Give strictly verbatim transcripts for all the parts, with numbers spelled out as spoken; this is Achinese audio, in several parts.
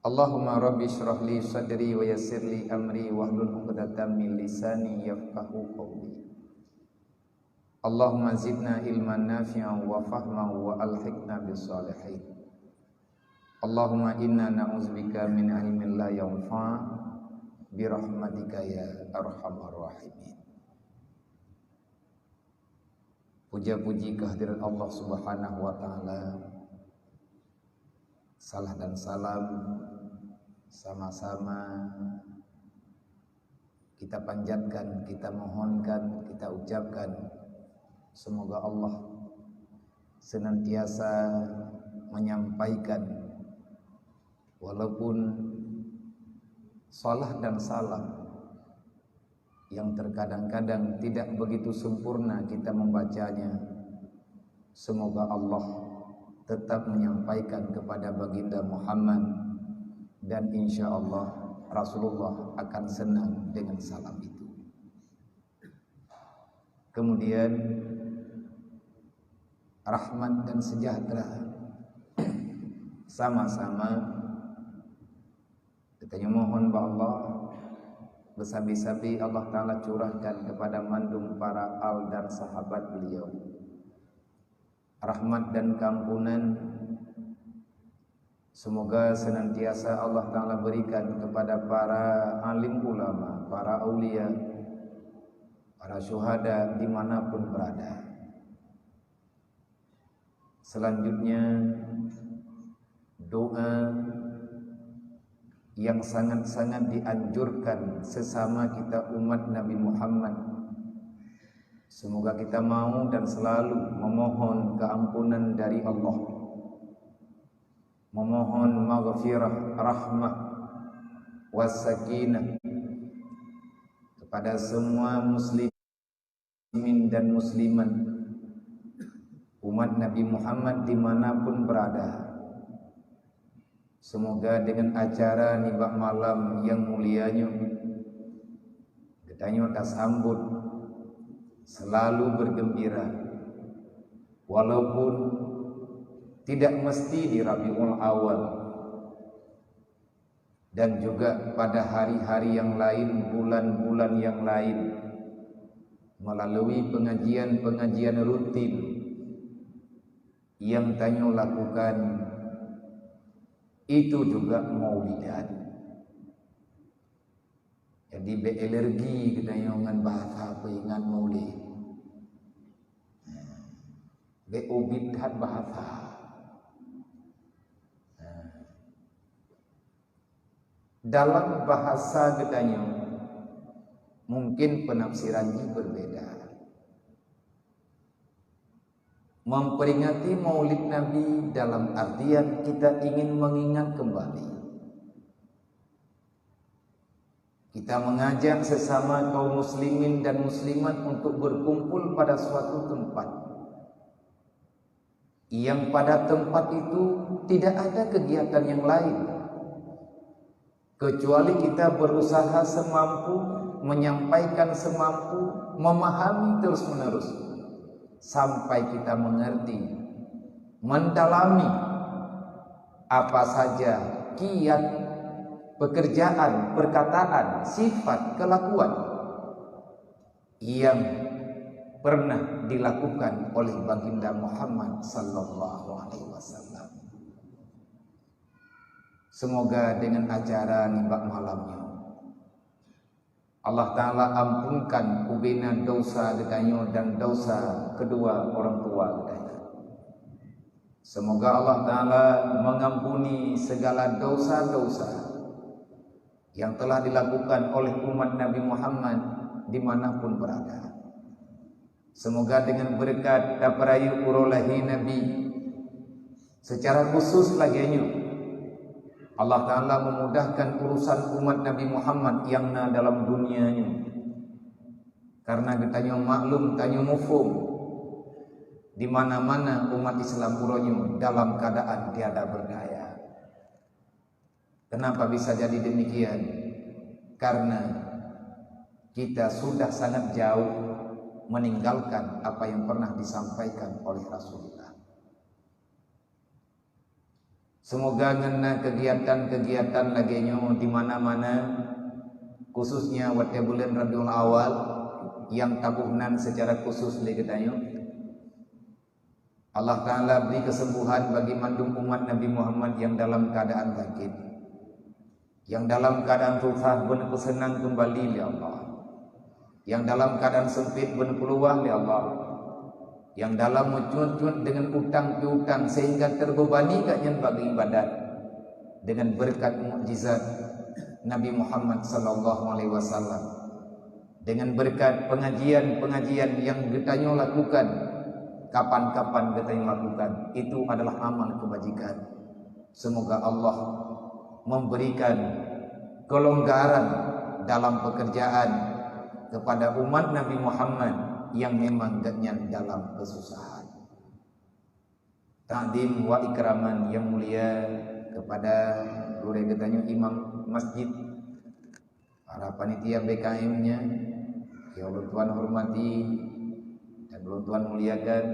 Allahumma rabbi shrah li sadri wa yassir li amri wahlul 'uqdatam min lisani yafqahu qawli. Allahumma zidna ilman nafi'an wa fahman wa alhiqna bis salihin. Allahumma inna na'udzubika min ilmin la yanfa' bi rahmatika ya arhamar rahimin. Puja-puji kehadirat Allah Subhanahu wa Ta'ala. Salah dan salam sama-sama kita panjatkan, kita mohonkan, kita ucapkan. Semoga Allah senantiasa menyampaikan, walaupun salah dan salam yang terkadang-kadang tidak begitu sempurna kita membacanya. Semoga Allah tetap menyampaikan kepada Baginda Muhammad, dan insya Allah Rasulullah akan senang dengan salam itu. Kemudian, rahmat dan sejahtera sama-sama kita mohon bak Allah, bersabi-sabi Allah Ta'ala curahkan kepada mandum para al dan sahabat beliau. Rahmat dan keampunan semoga senantiasa Allah Ta'ala berikan kepada para alim ulama, para aulia, para syuhada dimanapun berada. Selanjutnya, doa yang sangat-sangat dianjurkan sesama kita umat Nabi Muhammad. Semoga kita mau dan selalu memohon keampunan dari Allah, memohon maghfirah, rahmah, wasakinah kepada semua muslim muslimin dan muslimat, umat Nabi Muhammad dimanapun berada. Semoga dengan acara nibak malam yang mulia nyoe, geutanyoe tasambut selalu bergembira, walaupun tidak mesti di Rabiul Awal, dan juga pada hari-hari yang lain, bulan-bulan yang lain, melalui pengajian-pengajian rutin yang tanyoe lakukan, itu juga maulidan. Jadi, bèk alergi geutanyoe ngon bahasa peuingat maulid. Bèk ubit that bahasa. Dalam bahasa geutanyoe, mungkin penafsiran jih berbeda. Memperingati Maulid Nabi dalam artian kita ingin mengingat kembali. Kita mengajak sesama kaum muslimin dan muslimat untuk berkumpul pada suatu tempat, yang pada tempat itu tidak ada kegiatan yang lain kecuali kita berusaha semampu, menyampaikan semampu, memahami terus-menerus sampai kita mengerti, mendalami apa saja kiat, pekerjaan, perkataan, sifat, kelakuan yang pernah dilakukan oleh Baginda Muhammad sallallahu alaihi wasallam. Semoga dengan acara nibak malam nyoe, Allah Ta'ala ampunkan ubena dosa geutanyoe dan dosa kedua orang tua geutanyoe. Semoga Allah Ta'ala mengampuni segala dosa-dosa yang telah dilakukan oleh umat Nabi Muhammad dimanapun berada. Semoga dengan berkat tapeurayeuk uroe lahé Nabi, secara khusus lagèe nyoe, Allah Ta'ala memudahkan urusan umat Nabi Muhammad nyang na dalam dunia nyoe. Karena geutanyoe maklum, tanyoe muphom, di mana-mana umat Islam uroe nyoe dalam keadaan tiada berdaya. Kenapa bisa jadi demikian? Karena kita sudah sangat jauh meninggalkan apa yang pernah disampaikan oleh Rasulullah. Seumoga ngon na keugiatan-keugiatan lagée nyoe di mana-mana, khususnya watée buleuen Rabiul Awal nyang taboh nan seucara khusus lé geutanyoe. Allah Ta'ala bri keusembuhan bagi mandum umat Nabi Muhammad nyang dalam keuadaan sakét, nyang dalam keuadaan susah, beuneupeuseunan keumbali lé Allah. Nyang dalam keuadaan seumpét, beuneupeuluwah lé Allah. Nyang dalam meucut-cut deungon utang piutang sehingga teubebani gobnyan bak ibadat, deungon beureukat mukjizat Nabi Muhammad sallallahu alaihi wasallam, deungon beureukat peungajian-peungajian nyang geutanyoe lakukan, kapan-kapan geutanyoe lakukan, itu adalah amal keubajikan. Seumoga Allah memberikan keulonggaran dalam peukeurjaan keupada umat Nabi Muhammad nyang memang gobnyan dalam keususahan. Takdim wa ikraman nyang mulia keupada gurée geutanyoe imam masjid, para panitia B K M-nya, nyang ulôn tuan hormati dan ulôn tuan muliakan,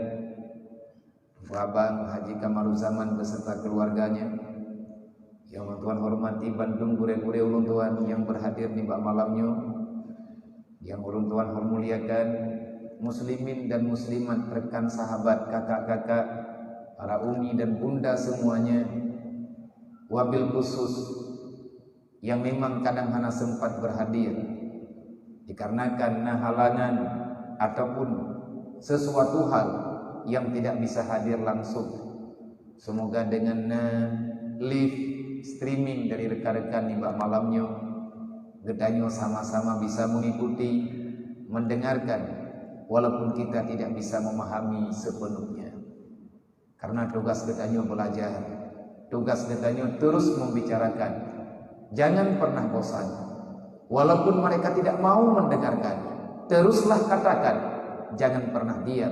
Abang Haji Kamaruzzaman beserta keluarganya, nyang ulôn tuan hormati, bandum gurée-gurée ulôn tuan nyang berhadir nibak malam nyoe, nyang ulôn tuan hormuliakan, muslimin dan muslimat, rekan sahabat, kakak-kakak, para umi dan bunda semuanya, wabil khusus nyang memang kadang hana sempat berhadir dikarenakan na halangan ataupun sesuatu hal nyang tidak bisa hadir langsung. Seumoga deungon na live streaming dari rekan-rekan nibak malam nyoe, geutanyoe sama-sama bisa mengikuti, mendengarkan, walaupun kita tidak bisa memahami sepenuhnya. Karena tugas geutanyoe belajar, tugas geutanyoe terus membicarakan. Jangan pernah bosan. Walaupun mereka tidak mau mendengarkan, teruslah katakan. Jangan pernah diam.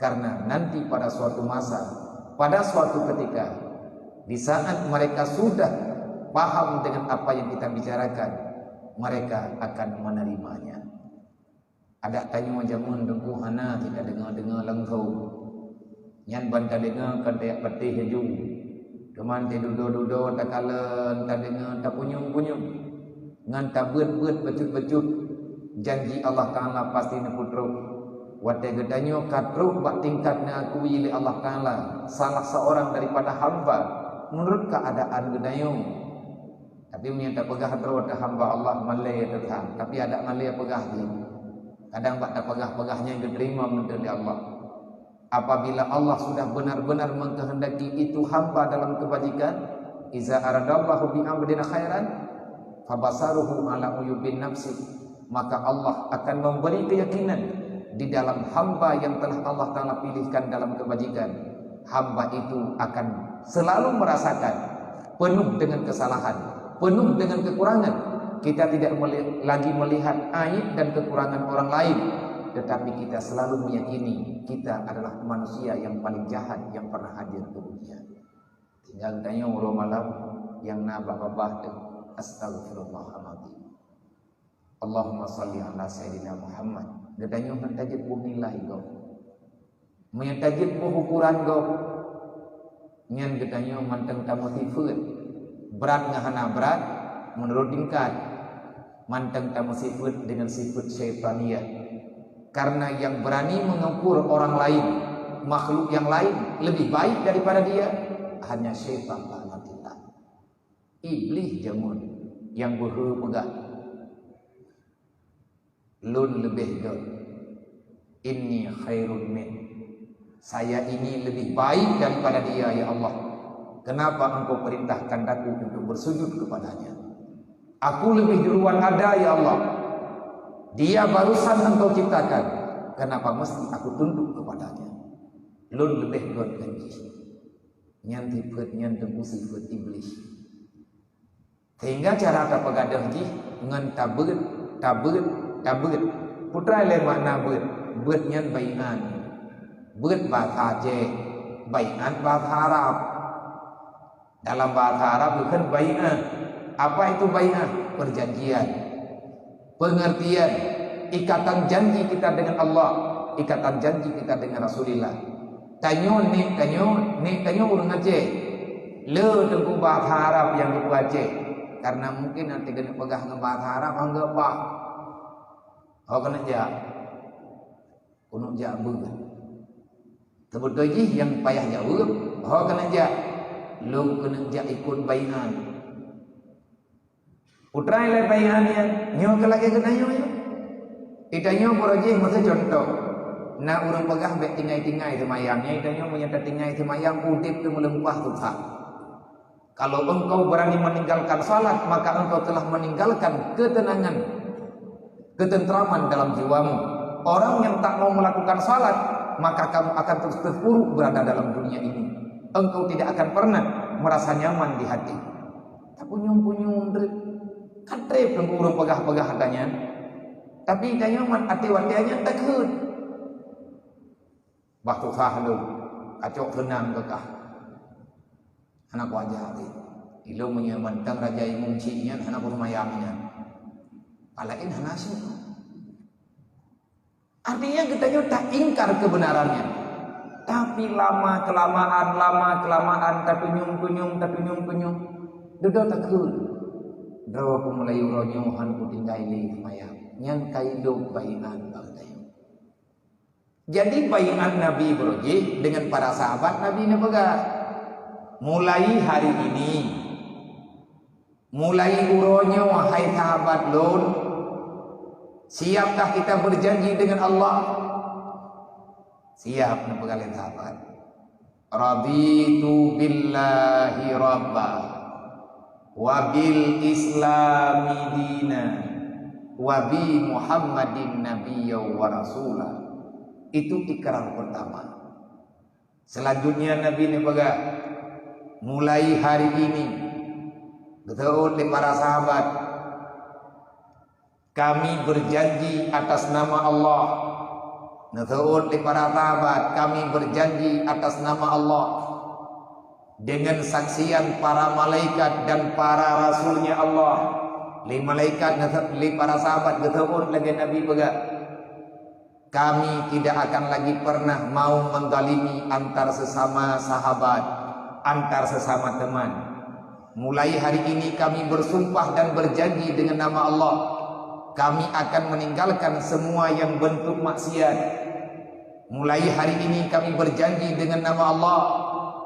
Karena nanti pada suatu masa, pada suatu ketika, di saat mereka sudah paham dengan apa yang kita bicarakan, mereka akan menerimanya. Adak tanyoe jameun teungku hana kita deungoe-deungoe langsong. Nyan ban tadeungoe kon tajak patéh laju. Teuma teududoe-dudoe takalon, tadeungoe, tapunyueng-punyueng. Ngon tabeuet-beuet bacut-bacut, janji Allah Ta'ala pasti neupeutrok. Watée geutanyoe ka trok bak tingkat neuakui lé Allah Ta'ala salah seorang daripada hamba meunurot keuadaan geutanyoe. Tapi meunyoe tapeugah droe teuh hamba Allah, malée teuh that. Tapi adak malée peugah jih. Kadang bak tapeugah-peugah nyan geuteurimong meunteuh lé Allah. Apabila Allah sudah benar-benar mengkehendaki itu hamba dalam kebajikan, "Iza aradallahu bi abdin khairan, fabasaruhu ala uyubin nafsi," maka Allah akan memberi keyakinan di dalam hamba yang telah Allah Ta'ala pilihkan dalam kebajikan. Hamba itu akan selalu merasakan penuh dengan kesalahan, penuh dengan kekurangan. Kita tidak meli-, lagi melihat aib dan kekurangan orang lain, tetapi kita selalu meyakini kita adalah manusia yang paling jahat yang pernah hadir ke dunia. Tinggai tanyoe uroe malam nyang na bak babah teuh, astagfirullahalazim. Allahumma salli ala Sayyidina Muhammad. Geutanyoe hana tajeuet boh nilai gob. Meunyoe tajeuet boh ukoran gob, nyan geutanyoe mantong tameusipeue. Brat ngon hana brat, meunurot tingkat, mantong tameusipeue deungon sipeue syaitaniyah. Karena yang berani mengukur orang lain, makhluk yang lain lebih baik daripada dia, hanya syaitan laknatillah. Iblih jameun nyang beuhe peugah, "Lôn leubeh gét. Inni khairun min. Saya ini lebih baik daripada dia, ya Allah. Kenapa Engkau perintahkan aku untuk bersujud kepadanya? Aku lebih duluan ada, ya Allah. Dia barusan Engkau ciptakan. Kenapa mesti aku tunduk kepadanya? Lôn leubeh gét ngon jih." Nyan sipeue nyan teungku sipeue Iblih. Sehingga cara tapeugah jih ngon tabeuet, tabeuet, tabeuet. Peutrai lé makna beuet? Beuet nyan bai'an. Beuet bahasa Aceh, bai'an bahasa Arab. Dalam bahasa Arab bukan bai'ah. Apa itu bai'ah? Perjanjian. Pengertian, ikatan janji kita dengan Allah, ikatan janji kita dengan Rasulullah. Tanyoe nek tanyoe, nek tanyoe ureueng Aceh. Le Teungku bahasa Arab nyang geupeuaceh, karena mungkin até keuneuk peugah ngon bahasa Arab hana geupah. Ho keuneuk jak, keuneuk jak beuh. Teubeutôi jih nyang payah jaweueb, ho keuneuk jak, lôn keuneuk jak ikot bai'an. Putra ilée bai'an nyan, nyoe keuh lagée geutanyoe nyoe. Geutanyoe baroe jih meuseue cuntoh. Na ureuëng peugah bék tinggai-tinggai seumayang, nyan geutanyoe meunyoe tatinggai seumayang udeb teuh meuleumpah susah. Kalau engkau berani meninggalkan salat, maka engkau telah meninggalkan ketenangan, ketentraman dalam jiwamu. Orang yang tak mau melakukan salat, maka kamu akan terus terpuruk berada dalam dunia ini. Engkau tidak akan pernah merasa nyaman di hati. Tapunyueng-punyueng treuk. Ka treb ureuëng peugah-peugah geutanyoe. Tapi geutanyoe mat até watée nyan takheun. Bah susah lôn, kacok seunang keu kah. Hana kuajar lé. Ilôn meunyoe mantong raja imum cit nyan hana kuseumayang nyan. Palaén hana syik. Artinya geutanyoe taingkar kebenaran nyan. Tapi lama kelamaan, lama kelamaan, tatunyueng-tunyueng, tatunyueng-tunyueng. Dudoe takheun. Droe peumulai uroe nyoe hana kutinggai lé seumayang. Nyan ka ilôn bai'an bak geutanyoe. Jadi bai'an Nabi baroe jih dengan para sahabat Nabi neupeugah, mulai hari ini, mulai uroe nyoe hai sahabat lôn, siapkah kita berjanji dengan Allah? Siap neupeugah lé sahabat. Raditu billahi rabba, wa bil islami dina, wa bi Muhammadin nabiyya wa rasula. Itu ikrar pertama. Selanjutnya Nabi neupeugah, mulai hari ini, geuseuôt lé para sahabat, kami berjanji atas nama Allah. Neuseuôt lé para sahabat, kami berjanji atas nama Allah. Dengan saksian para malaikat dan para rasulnya Allah. Lé malaikat, lé para sahabat geuseuôt lagée Nabi peugah. Kami tidak akan lagi pernah mau menzalimi antar sesama sahabat, antar sesama teman. Mulai hari ini kami bersumpah dan berjanji dengan nama Allah, kami akan meninggalkan semua yang bentuk maksiat. Mulai hari ini kami berjanji dengan nama Allah,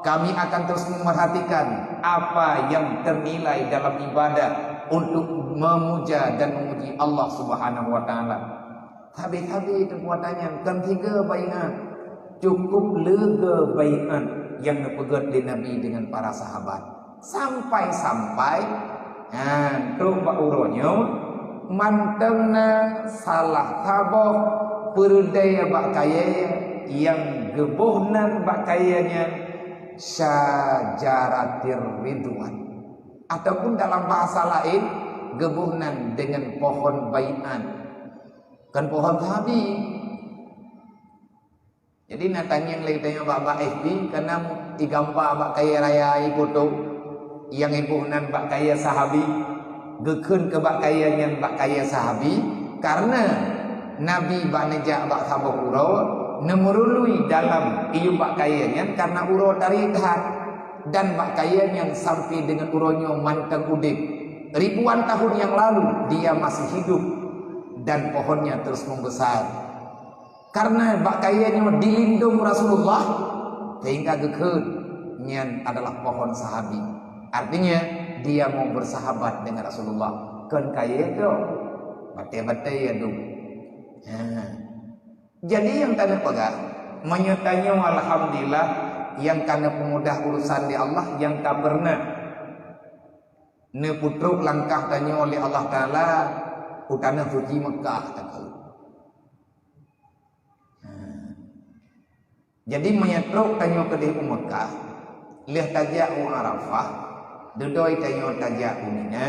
kami akan terus memperhatikan apa yang ternilai dalam ibadah untuk memuja dan memuji Allah Subhanahu wa Ta'ala. Sabe-sabe teupeue tanyan, kon sigoe bai'at. Cukup leugoe bai'at nyang neupeugét lé Nabi dengan para sahabat. Sampai-sampai, ha, trok bak uroe nyoe, mantong na salah saboh peureudée bak kayée nyang geuboh nan bak kayée nyan Syajaratir Ridwan. Ataupun dalam bahasa laén, geuboh nan dengan pohon bai'at. Kon pohon sahabi. Jadi na tangieng lé geutanyoe bak-bak F B, kana igambar bak kayée raya, ifoto, nyang iboh nan bak kayée sahabi, geukheun keu bak kayée nyan bak kayée sahabi, karena Nabi bak neujak bak saboh uroe, neumeurului dalam iyup bak kayée nyan karena uroe tari that, dan bak kayée nyan sampai dengan uroe nyoe mantong udeb. Ribuan tahun yang lalu, dia masih hidup dan pohonnya terus membesar. Karena bak kayée nyoe dilindung Rasulullah, sehingga geukheun nyan adalah pohon sahabi. Artinya, dia mau bersahabat dengan Rasulullah. Kon kayée tu, batée-batée ya dum. Ha. Jadi nyang taneuk peugah, meunyoe tanyoe alhamdulillah nyang ka neupeumudah urusan lé Allah nyang ka peureunah neupeutrok langkah tanyoe lé Allah Taala u taneuh suci Meukah takheun. Nah, jadi meunyoe trok tanyoe keudeh u Meukah, lheueh tajak u Arafah, dudoe tanyoe tajak u Mina,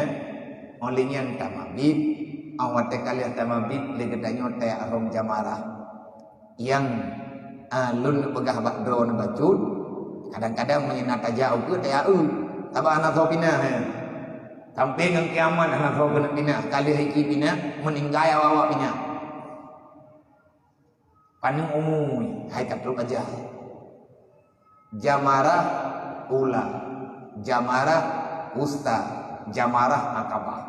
óh lheueh nyan tamabit, óh watée ka lheueh tamabit lé geutanyoe tajak rhom jamarah. Nyang, a, lôn neupeugah bak droeneuh bacut, kadang-kadang meunyoe na tajak ukeue tajak eu, sabab hana soe pinah, ya. Sampai ngon kiamat hana soe keuneuk pinah, ka lheueh hiki pinah, meuninggai awak-awak pinah. Paneuk umu hai ka trok aja. Jamarah ula, Jamarah wusta, jamarah Aqabah.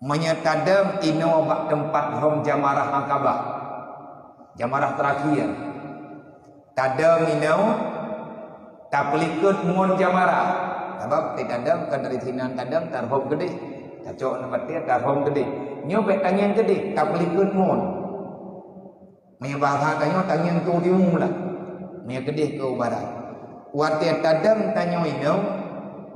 Meunyoe tadong inoe bak teumpat rhom jamarah Aqabah, jamarah terakhir, tadong inoe, tapeulikot ngon jamarah. Sabab tadong kan dari sinan tadong tarhom keudeh, tacok nibak batée tarhom keudeh. Nyoe bék tangieng keudeh, tapeulikot ngon. Meunyoe bahasa tanyoe, tangieng keu timu lah. Meunyoe keudeh keu barat. Watée tadong tanyoe inoe,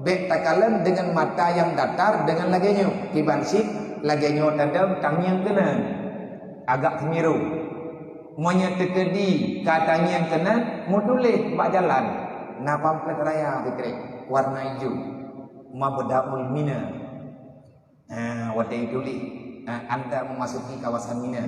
bék takalon deungon mata nyang datar deungon lagée nyoe. Kiban cit lagée nyoe tadong tangieng keunan. Agak seumirong. Meunyoe teukeudi ka tangieng keunan, meutuléh bak jalan. Na pamplet raya sikrek, warna ijo. Mabdaul Mina. Ha, watée tuléh, ha, anda memasuki kawasan Mina.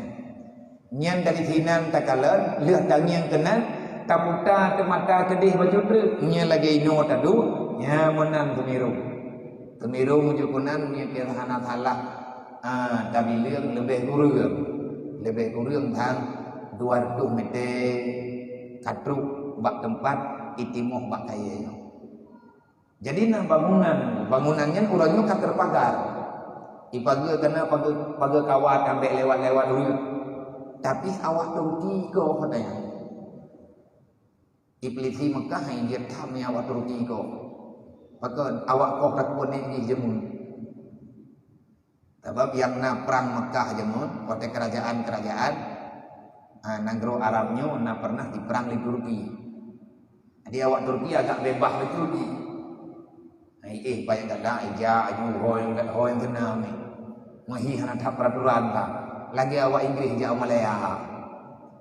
Nyan dari sinan takalon, lheueh tangieng keunan, taputa teumata keudeh bacut treuk. Nyan lagée inoe taduek, nyan meunan seumirong. Seumirong uju keunan, nyan kira hana salah. Ha, tabileueng leubeh kureueng. Leubeh kureueng bang dua ratus meter ka trok bak teumpat itimoh bak kayée nyoe. Jadi na bangunan, bangunan nyan uroe nyoe ka teupaga. Ipaga kana paga, paga kawat ambek lewat-lewat ureueng. Tapi awak Turki ko katanya. Iblisi Mekah hai jeuet tham awak Turki ko. Pakon awak koh takot nek jih jameun. Sabab nyang na prang Mekah jameun, watée kerajaan-kerajaan, ha, nanggroe Arab nyoe na pernah diperang lé Turki. Jadi awak Turki agak bebas lé Turki. Hai eh banyak gala ija aju ho nyang ho nyang kena ni. Mahi hana that peraturan ka. Lagi awak Inggris jak Malaya.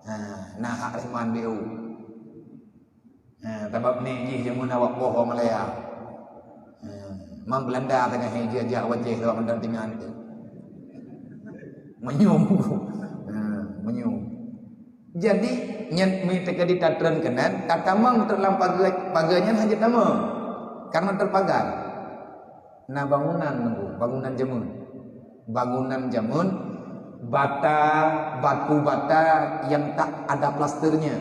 Ha, na hak reman B U. Ha, sabab ni jih jameun awak boh Malaya. Ha, mang Belanda tengah hai jih jak wajah lewat Medan Tinggi tu. Menyum. Ha, menyum. Jadi nyan mi teuka di tatren keunan, tatamong trok lam paga, paga nyan hana tamong. Karena terpagar. Na bangunan nunggu, bangunan jameun. Bangunan jameun, bata, batu bata yang tak ada plasternya.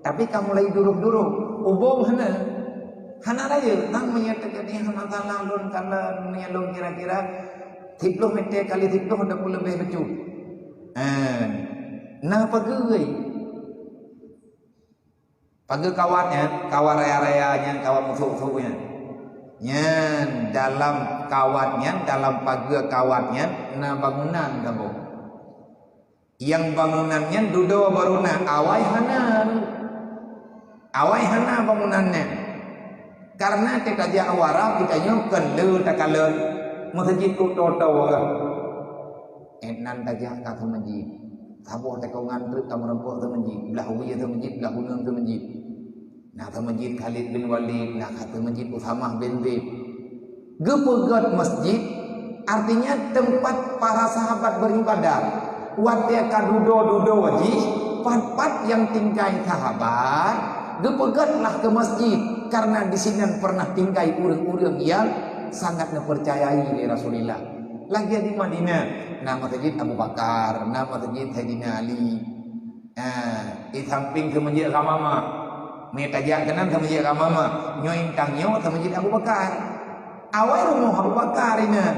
Tapi ka mulai duruk-duruk, ubong hana. Hana rayeuk, nang meunyoe teukeudi hana salah lôn kalon, meunyoe lôn kira-kira, siploh meter kali siploh dak peuleubeh bacut. Eh, na pageue. Pageue kawat nyan, kawat raya-raya nyan, kawat musok-musok nyan. Nyan dalam kawat nyan, dalam pageue kawat nyan na bangunan saboh. Nyang bangunan nyan dudoe barô na, awai hana. Awai hana bangunan nyan. Karena teuka jak u Arab geutanyoe kon le takalon meuseujid keu toe-toe. Eh, nan tajak ka seumeujid. Saboh tekongan treuk ka meureumpok seumeujid, blah wie seumeujid, blah uneuen seumeujid. Na seumeujid Khalid bin Walid, na ka seumeujid Usamah bin Zaid. Geupeugét masjid, artinya tempat para sahabat beribadat. Watée ka dudoe-dudoe jih, pat-pat nyang tinggai sahabat, geupeugét lah keu masjid, karena di sinan pernah tinggai ureuëng-ureuëng nyang sangat neupeurcayai lé Rasulullah. Lagée di Madinah, na masjid Abu Bakar, na masjid Saidina Ali. Ha, di samping seumeujid Ghamamah. Meunyoe tajak keunan seumeujid Ghamamah. Nyoe intang nyoe seumeujid Abu Bakar. Awai rumoh Abu Bakar inan.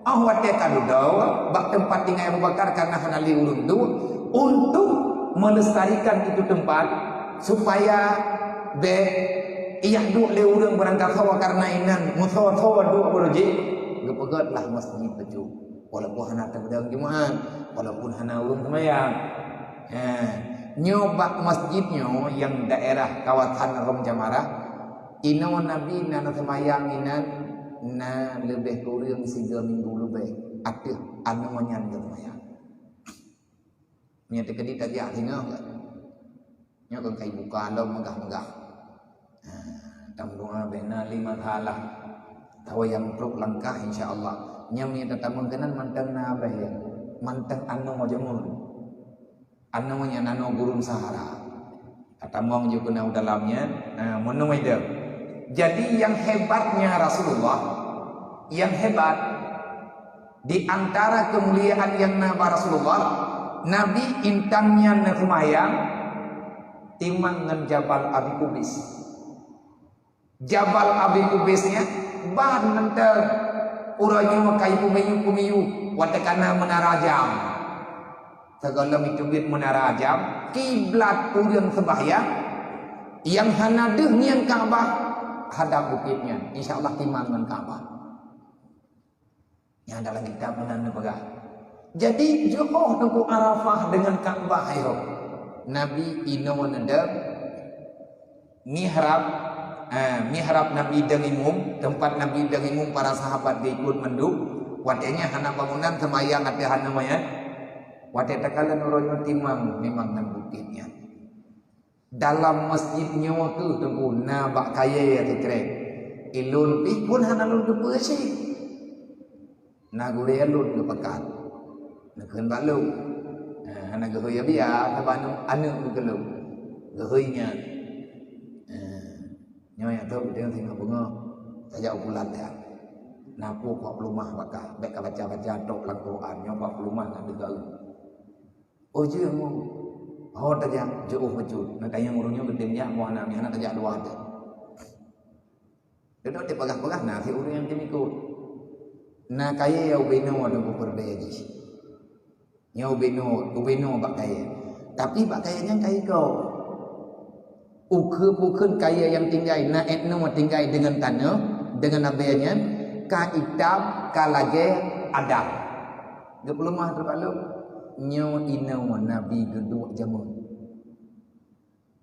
Oh watée ka dudoe bak teumpat tinggai Abu Bakar karena hana lé ureuëng duek untuk melestarikan itu tempat supaya bék iyak duek lé ureuëng barangkasoe karena inan meusoe-soe duek beureuji. Geupeugét lah masjid bacut. Walaupun hana teudong Jumat, walaupun hana ureuëng seumayang. Ha, nyoe bak masjid nyoe nyang daerah kawasan Rhom Jamarah, inoe Nabi na seumayang inan na leubeh kureueng sigoe minggu leubeh ateueh anoe nyan geuseumayang. Nyoe teukeudi tajak singoh. Nyoe kon kai buka lom meugah-meugah. Ha, tameudoa bék na lé masalah. Tawa nyang trok langkah insya Allah. Nyoe meunyoe tatamong keunan mantong na abéh nyan. Mantong anoe jameun. Anoe nyan anoe gurun Sahara. Tatamong jih keunan u dalam nyan. Ha, meunoe deuh. Jadi yang hebatnya Rasulullah, yang hebat Di antara keumuliaan nyang na bak Rasulullah, Nabi intan nyan neuseumayang timang ngon Jabal Abi Kubais. Jabal Abi Kubais nyan ban mantong uroe nyoe ka ipeumiyueb-peumiyueb watée ka na Menara Jam. Sigohlom iteubiet Menara Jam, kiblat ureuëng seumbahyang nyang hana deuh ngieng Ka'bah hadab bukét nyan, insya Allah timang ngon Ka'bah. Nyang dalam kitab meunan neupeugah. Jadi, jiôh Teungku Arafah deungon Ka'bah, hai ho. Nabi inoe neudeuh mihrab, eh, mihrab Nabi deungon imum, teumpat Nabi deungon imum, para sahabat geuikot mandum. Watée nyan hana bangunan, seumayang ateueh hana manyang. Watée takalon uroe nyoe timang memang ngon bukét nyan. Dalam masjid nyoe kheueh Teungku na bak kayée sikrek. Ilôn pih phon hana lôn teupeue cit. Na gurée lôn geupeugah. Neukheun bak lôn. Ha, hana geuhôi biasa, sabab aneuk, aneuk geuh lôn. Geuhôi nyan. Ha, nyoe nyang tôb, singoh beungoh. Tajak u pulan nyan. Na peuet ploh leumah baka. Bék ka baca-baca tok lam Quran. Nyoe peuet ploh leumah na deuh gaeu. Oh, jeuet mu. Ho tajak, jeuet bacut. Na tanyong ureuëng nyoe geutem jak, moh hana, meuhana tajak luwa teuh. Dudoe teupeugah-peugah na si ureuëng nyang teuikot. Na kayée ubé noe Teungku peureudée jih. Nyoe ubé noe, ubé noe bak kayée. Tapi bak kayée nyan ka iko. Ukeue-ukeue kayée nyang tinggai, na étnoe tinggai deungon tanoh, deungon abée nyan, ka itam, ka lagée adam. Geupeuleumah teuk bak lôn, nyoe inoe Nabi geuduek jameun.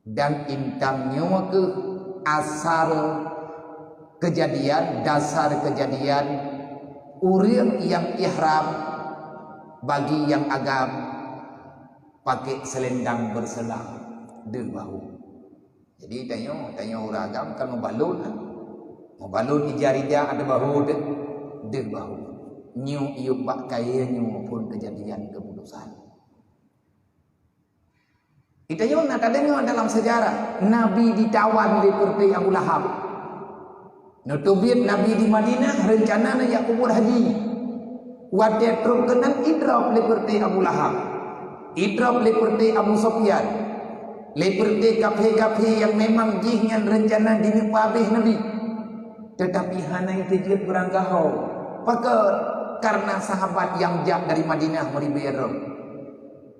Dan intan nyoe kheueh asal keujadian, dasar keujadian ureuëng nyang ihram bagi nyang agam pakai selendang berselang di bahu. Jadi tanyoe, tanyoe ureuëng agam kan meubalon, meubalon ija-ija ada bahu deh, deh bahu. Nyoe iyup bak kayée nyoe phon keujadian keuputusan. Tanyoe na tadeungoe dalam sejarah, Nabi ditawan lé peureute Abu Lahab. Neuteubiet Nabi di Madinah, reuncana neujak peubuet haji. Watée trok keunan idrop lé peureute Abu Lahab, idrop lé peureute Abu Sufyan, lé peureute kafé-kafé nyang memang jih nyan reuncana jineupeuhabéh Nabi. Teutapi hana teujeuet beurangkaho. Pakon? Kareuna sahabat nyang jak dari Madinah meuribée droe.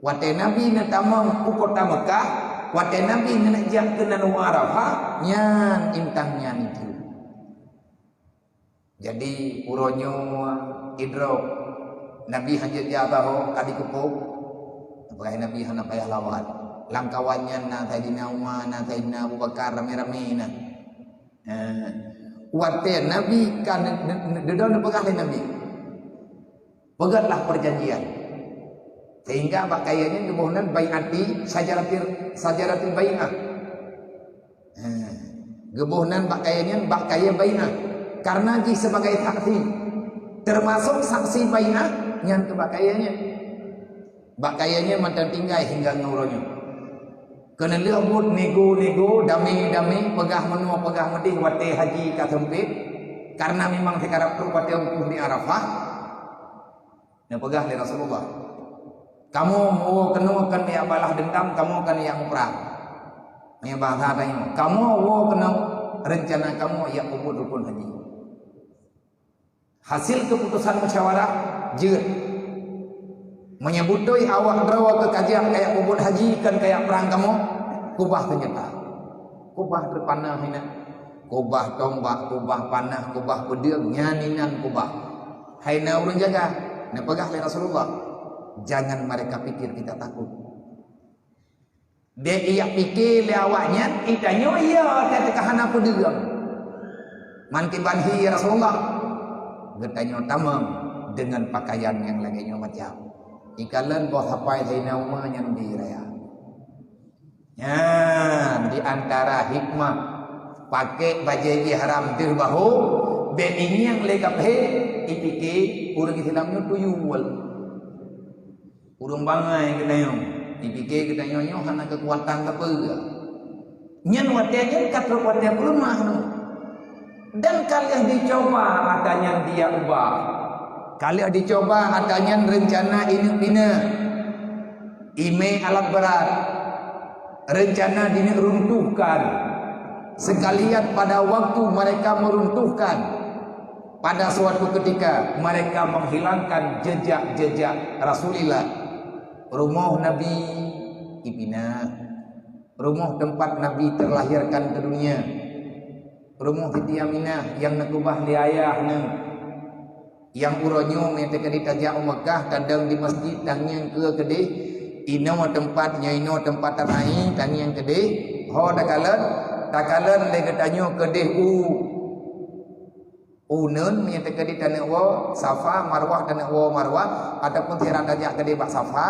Watée Nabi neutamong u kota Meukah, watée Nabi neujak keunan u Arafah, nyan intan nyan itu. Jadi, uroe nyoe idrop, Nabi hanjeuet jak saho ka dikeupok. Peugah Nabi hana payah lawan. Lam kawan nyan na Saidina Umar, na Saidina Abu Bakar, ramé-ramé na. Eh, watée Nabi ka ne-, ne-, ne-, dudoe neupeugah lé Nabi, "Peugotlah perjanjian." Sehingga bak kayée nyan geuboh nan baiati syajaratil, syajaratil bai'ah. Eh, geuboh nan bak kayée nyan bak kayée bai'ah. Karena jih sebagai saksi, termasuk saksi bai'ah nyan keu bak kayée nyan. Bak kayée nyan mantong tinggai hingga ngon uroe nyoe. Keuneulheueh buet nego-nego, damé-damé, peugah meunoe, peugah meudeh watée haji ka seumpét, kareuna memang sikarab trok watée wukuf di Arafah. Neupeugah lé Rasulullah, "Kamoe woe keunoe kon jak balah deundam, kamoe kon jak muprang." Nyan bahasa tanyoe, "Kamoe woe keunoe, reuncana kamoe jak peubuet rukon haji." Hasil keuputusan musyawarah jeuet. Meunyoe beutôi awak droe keu kajak kajak peubuet haji kon kajak prang kamoe, kubah seunjata. Kubah teupana hina. Kubah tombak, kubah panah, kubah peudeueng, nyan inan kubah. Hai na ureuëng jaga, neupeugah lé Rasulullah, "Jangan mereka pikir kita takut." Dek ijak pike lé awaknyan, itanyoe iya ka teuka hana peudeueng. Man kiban hi, ya Rasulullah? Geutanyoe tamong deungon pakaian nyang lagée nyoe macam. Ikalon boh sapai Saidina Umar nyan di raya. Nyan di antara hikmah pakai bajée ihram deuh bahu, bék ingieng lé kaphé, ipike ureuëng Islam nyoe tuyul. Ureuëng bangai geutanyoe, ipike geutanyoe nyoe hana keukuatan sapeue. Nyan watée nyan ka trok watée peuleumah nyoe. Dan ka lheueh jicoba ata nyan dia ubah. Ka lheueh jicoba ata nyan reuncana ineuk pineuk, imé alat beurat, reuncana dineuk runtuhkan. Sekalian pada waktu mereka meruntuhkan, pada suatu ketika mereka menghilangkan jejak-jejak Rasulullah. Rumoh Nabi ipinah. Rumoh tempat Nabi terlahirkan ke dunia. Rumoh Siti Aminah nyang neukeubah lé ayah neuh. Nyang uroe nyoe meunyoe teukeudi tajak u Meukah, tadong di masjid, tangieng keue keudeh, inoe teumpat, nyoe inoe teumpat tatai, tangieng keudeh, ho takalon, takalon lé geutanyoe keudeh u, u neuen, meunyoe teukeudi taneuk woe Safa, Marwah, taneuk woe Marwah, ataupun sira tajak keudeh bak Safa,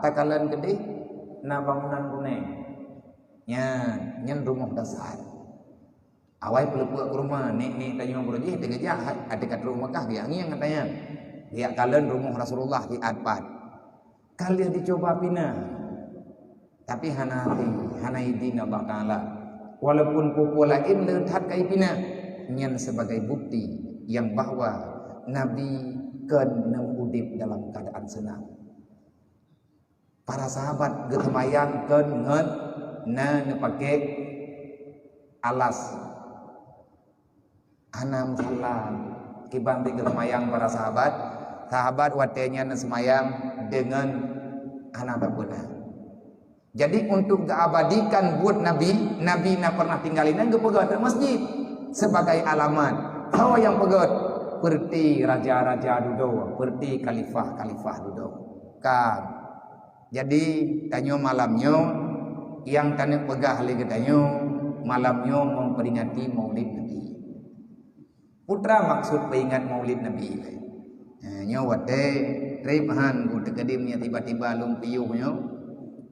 takalon keudeh na bangunan guneng. Nyan, nyan rumoh dasar. Awai peuleupeuk u rumoh, nek-nek tanyoe beurujih teugeujak, até ka trok u Meukah, geujak ngieng katanya. Geujak kalon rumoh Rasulullah siat pat. Ka lheueh jicuba pinah. Tapi hana até, hana idin Allah Taala. Walaupun peue-peue laén le that ka ipinah, nyan sebagai bukti nyang bahwa Nabi kon nem udeb dalam keuadaan seunang. Para sahabat geuseumayang kon ngon na neupaké alas. Hana meusalah kiban geuseumayang para sahabat. Sahabat watée nyan neuseumayang deungon hana tapeuna. Jadi, untuk geuabadikan buet Nabi, Nabi na pernah tinggai inan geupeugöt u masjid sebagai alamat. Soe nyang peugöt? Peureuté raja-raja dudoe, peureuté khalifah-khalifah dudoe. Ka. Jadi, tanyoe malam nyoe, nyang taneuk peugah lé geutanyoe, malam nyoe memperingati Maulid Nabi. Peue teuma maksud peuingat Maulid Nabi lé? Eh, nyoe watée treb han ku teukeudi meunyoe tiba-tiba lôn piôh nyoe,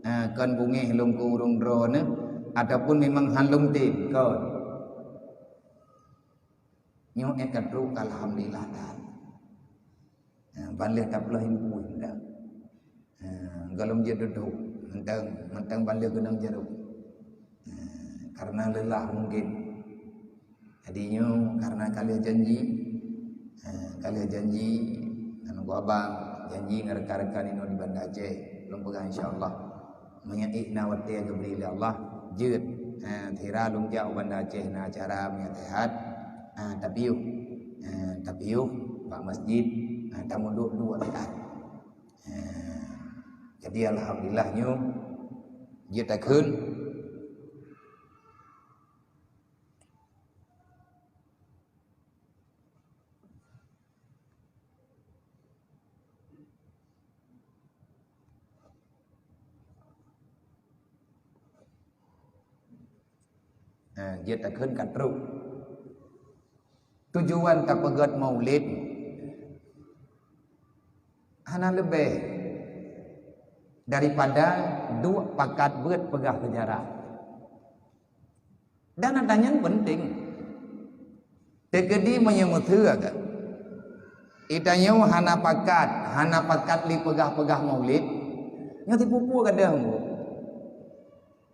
eh, kon beungéh lôn keu ureuëng droeneuh, ataupun memang han lôn tem, kon. Nyoe ék ka trok, alhamdulillah that. Ha, ban lheueh tapeuleueh ibu dah. Ha, gohlom jeuet dudoe, mantong, mantong ban lheueh geunong jaroe. Ha, karena lelah mungkin. Jadi nyoe karena ka lheueh janji. Ha, ka lheueh janji ngon abang, janji ngon rekan-rekan inoe di Banda Aceh. Lôn peugah insya Allah. Meunyoe ék na watée geubri lé Allah, jeuet. Ha, sira lôn jak u Banda Aceh na acara meunyoe sehat. Ha, tapiôh. Ha, tapiôh bak masjid. Ha, tamuduek duek rakaat. Ha, jadi alhamdulillah nyoe jeuet takheun. Ha, jeuet takheun ka trok. Tujuan tapeugöt Maulid hana leubeh daripada duek pakat beuet peugah seujarah. Dan ata nyan penting. Teukeudi meunyoe meuteue agak. Itanyoe hana pakat, hana pakat lé peugah-peugah Maulid, nyoe tipu-pu gadeuh.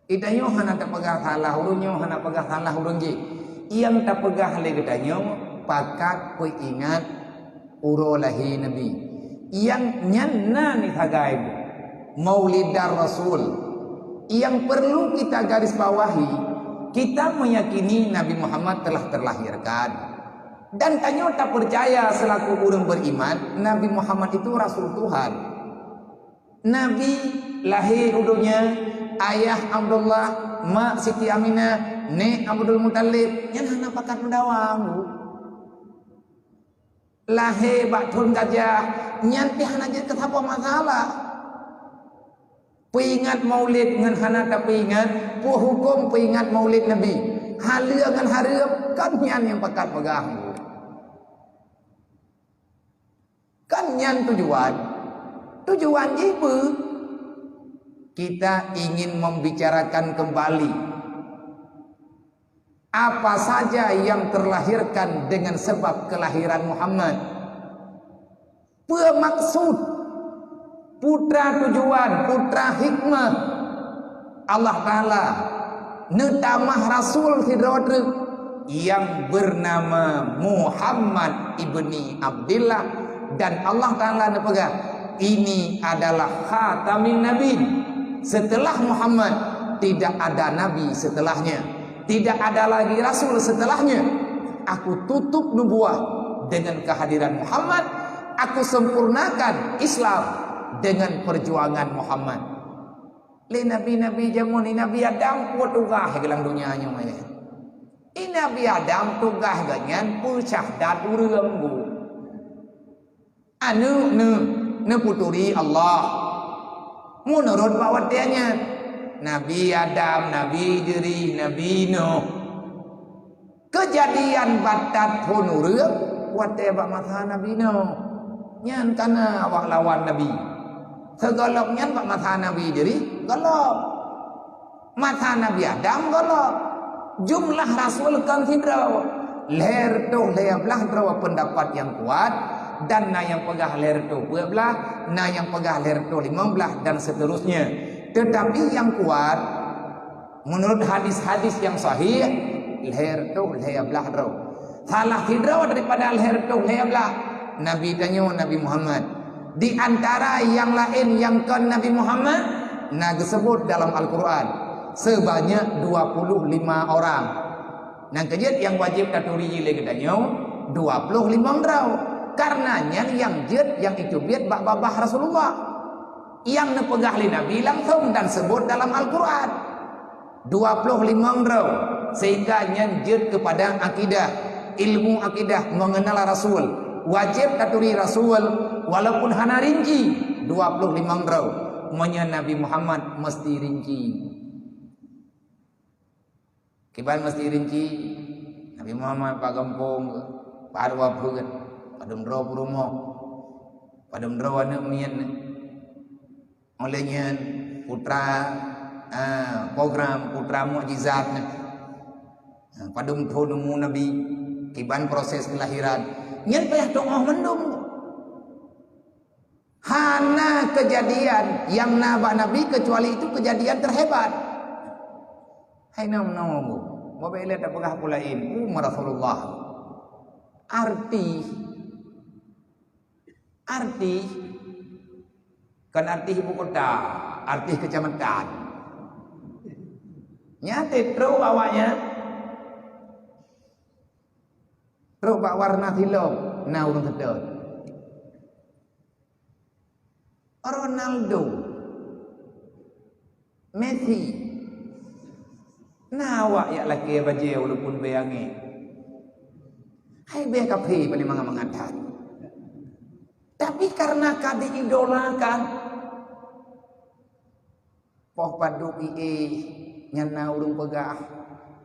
Itanyoe hana tapeugah salah ureuëng nyoe, hana peugah salah ureuëng jih. Nyang tapeugah lé geutanyoe pakat peuingat uroe lahé Nabi. Nyang nyan na ni sagai Maulidar Rasul. Nyang perlu kita garis bawahi, kita meyakini Nabi Muhammad telah terlahirkan. Dan tanyoe tapeucaya selaku ureuëng beriman, Nabi Muhammad itu Rasul Tuhan. Nabi lahé u donya, ayah Abdullah, mak Siti Aminah, nék Abdul Muthalib, nyan hana pakat meudawa. Lahé bak thon gajah, nyan pih hana jeuet keu saboh masalah. Peuingat Maulid ngon hana tapeuingat, peue huköm peuingat Maulid Nabi? Haleue ngon hareuem, kan nyan nyang pakat peugah. Kan nyan tujuan. Tujuan jih peue? Kita ingin membicarakan kembali apa saja yang terlahirkan dengan sebab kelahiran Muhammad. Peue maksud, putra tujuan, putra hikmah Allah Taala neutamah rasul sidroe treuk yang bernama Muhammad ibni Abdillah, dan Allah Taala neupeugah, "Ini adalah khatamin nabiyyin." Setelah Muhammad, tidak ada nabi setelahnya. Tidak ada lagi rasul setelahnya. Aku tutup nubuah dengan kehadiran Muhammad. Aku sempurnakan Islam dengan perjuangan Muhammad. Lé nabi-nabi jameun, Nabi Adam peue tugaih geuh lam donya nyoe, ya? Nabi Adam tugaih geuh nyan peusyahdat ureuëng, Bu. Aneuk neuh, neuputuri Allah. Meunurot bak watée nyan, Nabi Adam, Nabi Idris, Nabi Nuh. Keujadian batat phon ureuëng watée bak masa Nabi Nuh. Nyan kana awak lawan Nabi. Sigohlom nyan bak masa Nabi Idris, gohlom. Masa Nabi Adam gohlom. Jumlah rasul kon sidroe. Lhée reutôh lhée blaih droe peundapat nyang kuat, dan na nyang peugah lhée reutôh peuet blaih, na nyang peugah lhée reutôh limong blaih, dan seterusnya. Teutapi nyang kuat, meunurot hadis-hadis nyang sahih, lhée reutôh lhée blaih droe. Salah sidroe daripada lhée reutôh lhée blaih, Nabi tanyoe, Nabi Muhammad. Di antara nyang laén nyang kon Nabi Muhammad, na geuseubut dalam Al-Qur'an, sebanyak dua puluh lima orang. Nyang keujeuet nyang wajéb taturi lé geutanyoe, dua puluh limong droe. Karena nyan nyang jeuet nyang jiteubiet bak babah Rasulullah. Nyang neupeugah lé Nabi langsong dan seubut dalam Al-Qur'an. Dua ploh limong droe, sehingga nyan jeuet keupada akidah, ilmu akidah, mengenal Rasul. Wajéb taturi Rasul, walaupun hana rinci, dua ploh limong droe. Meunyoe Nabi Muhammad meusti rinci. Kiban meusti rinci, Nabi Muhammad bak gampông, bak dua peuet, padum droe peurumoh, padum droe aneuk miet. Óh lheueh nyan, putra, ah, program putra mukjizat nyan. Ah, padum thon umu Nabi, kiban proses kelahiran. Nyan payah tu'oh mandum. Hana keujadian nyang na bak Nabi keucuali itu keujadian teuhebat. Hai nom-nom, boh bèk lé tapeugah peue laén, umat Rasulullah. Artis, artis, kon artis ibu kota, artis keucamatan. Nyan trok awaknyan, trok bak warna silop, na ureueng seutôt. Ronaldo, Messi, na awak jak lakèe bajèe walaupun bèe angèn. Hai bèe kaphé paléng mangat-mangat that. Tapi karena ka diidolakan, poh padub ié nyan na ureueng peugah,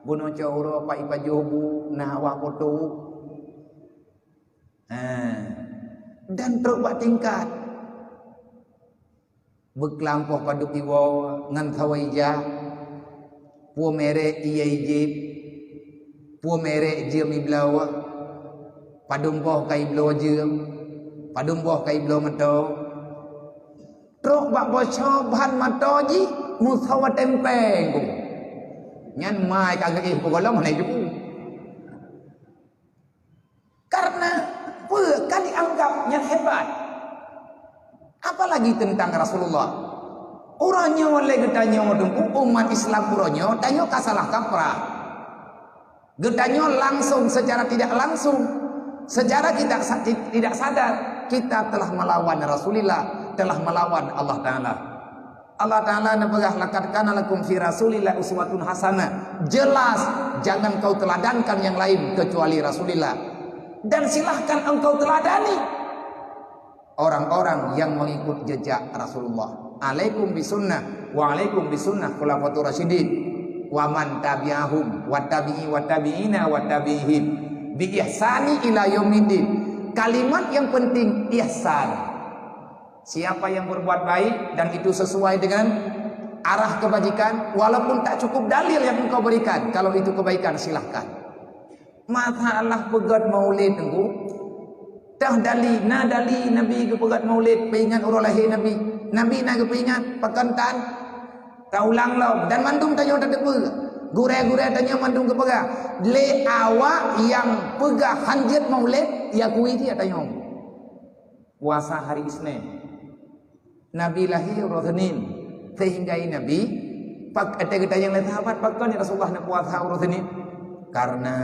bunoe cot uroe pat ipajoh bu na awak poto. Ha. Dan trok bak tingkat. Beuklam poh padub iwoe ngon saweue ija. Peue merek ié ijép. Peue merek jeuem ibloe. Padum boh ka ibloe jeuem. Padum boh ka ibloe meuto. Trok bak boh soe ban meuto jih meusawa tempeng ku. Nyan mai ka geuéh peugohlom hana jipeu. Karena peue ka dianggap nyan hebat. Apalagi teuntang Rasulullah. Uroe nyoe lé geutanyoe teungku umat Islam uroe nyoe tanyoe ka salah kaprah. Geutanyoe langsung secara tidak langsung, secara tidak sa-, ti-, tidak sadar kita telah melawan Rasulullah, telah melawan Allah Taala. Allah Taala neupeugah, "Laqad kana lakum fi Rasulillah uswatun hasanah." Jelas, jangan kau teladankan yang lain kecuali Rasulillah. Dan silahkan engkau teladani orang-orang yang mengikut jejak Rasulullah. Alaikum bisunnah, wa alaikum bisunnah khulafatur rasyidin, wa man tabi'ahum, wa tabi'i, wa tabi'ina, wa tabi'ihim bi ihsani ila yaumiddin. Kalimat yang penting, ihsan. Siapa yang berbuat baik dan itu sesuai dengan arah kebajikan, walaupun tak cukup dalil yang engkau berikan, kalau itu kebaikan, silahkan. Masalah peugét maulid teungku, tah dali, na dali Nabi geupeugét maulid, peuingat uroe lahé Nabi. Nabi na geupeuingat, pakon tan? Taulang lom, dan mandum tanyoe tateupeue. Gurée-gurée tanyoe mandum geupeugah, lé awak nyang peugah hanjeuet maulid, yakui cit tanyoe. Puasa hari Isnin. Nabi lahé uroe Senin, sehingga Nabi Pak, eh, geutanyong lé sahabat, "Pakon ya Rasulullah neupuasa uroe Senin?" "Karena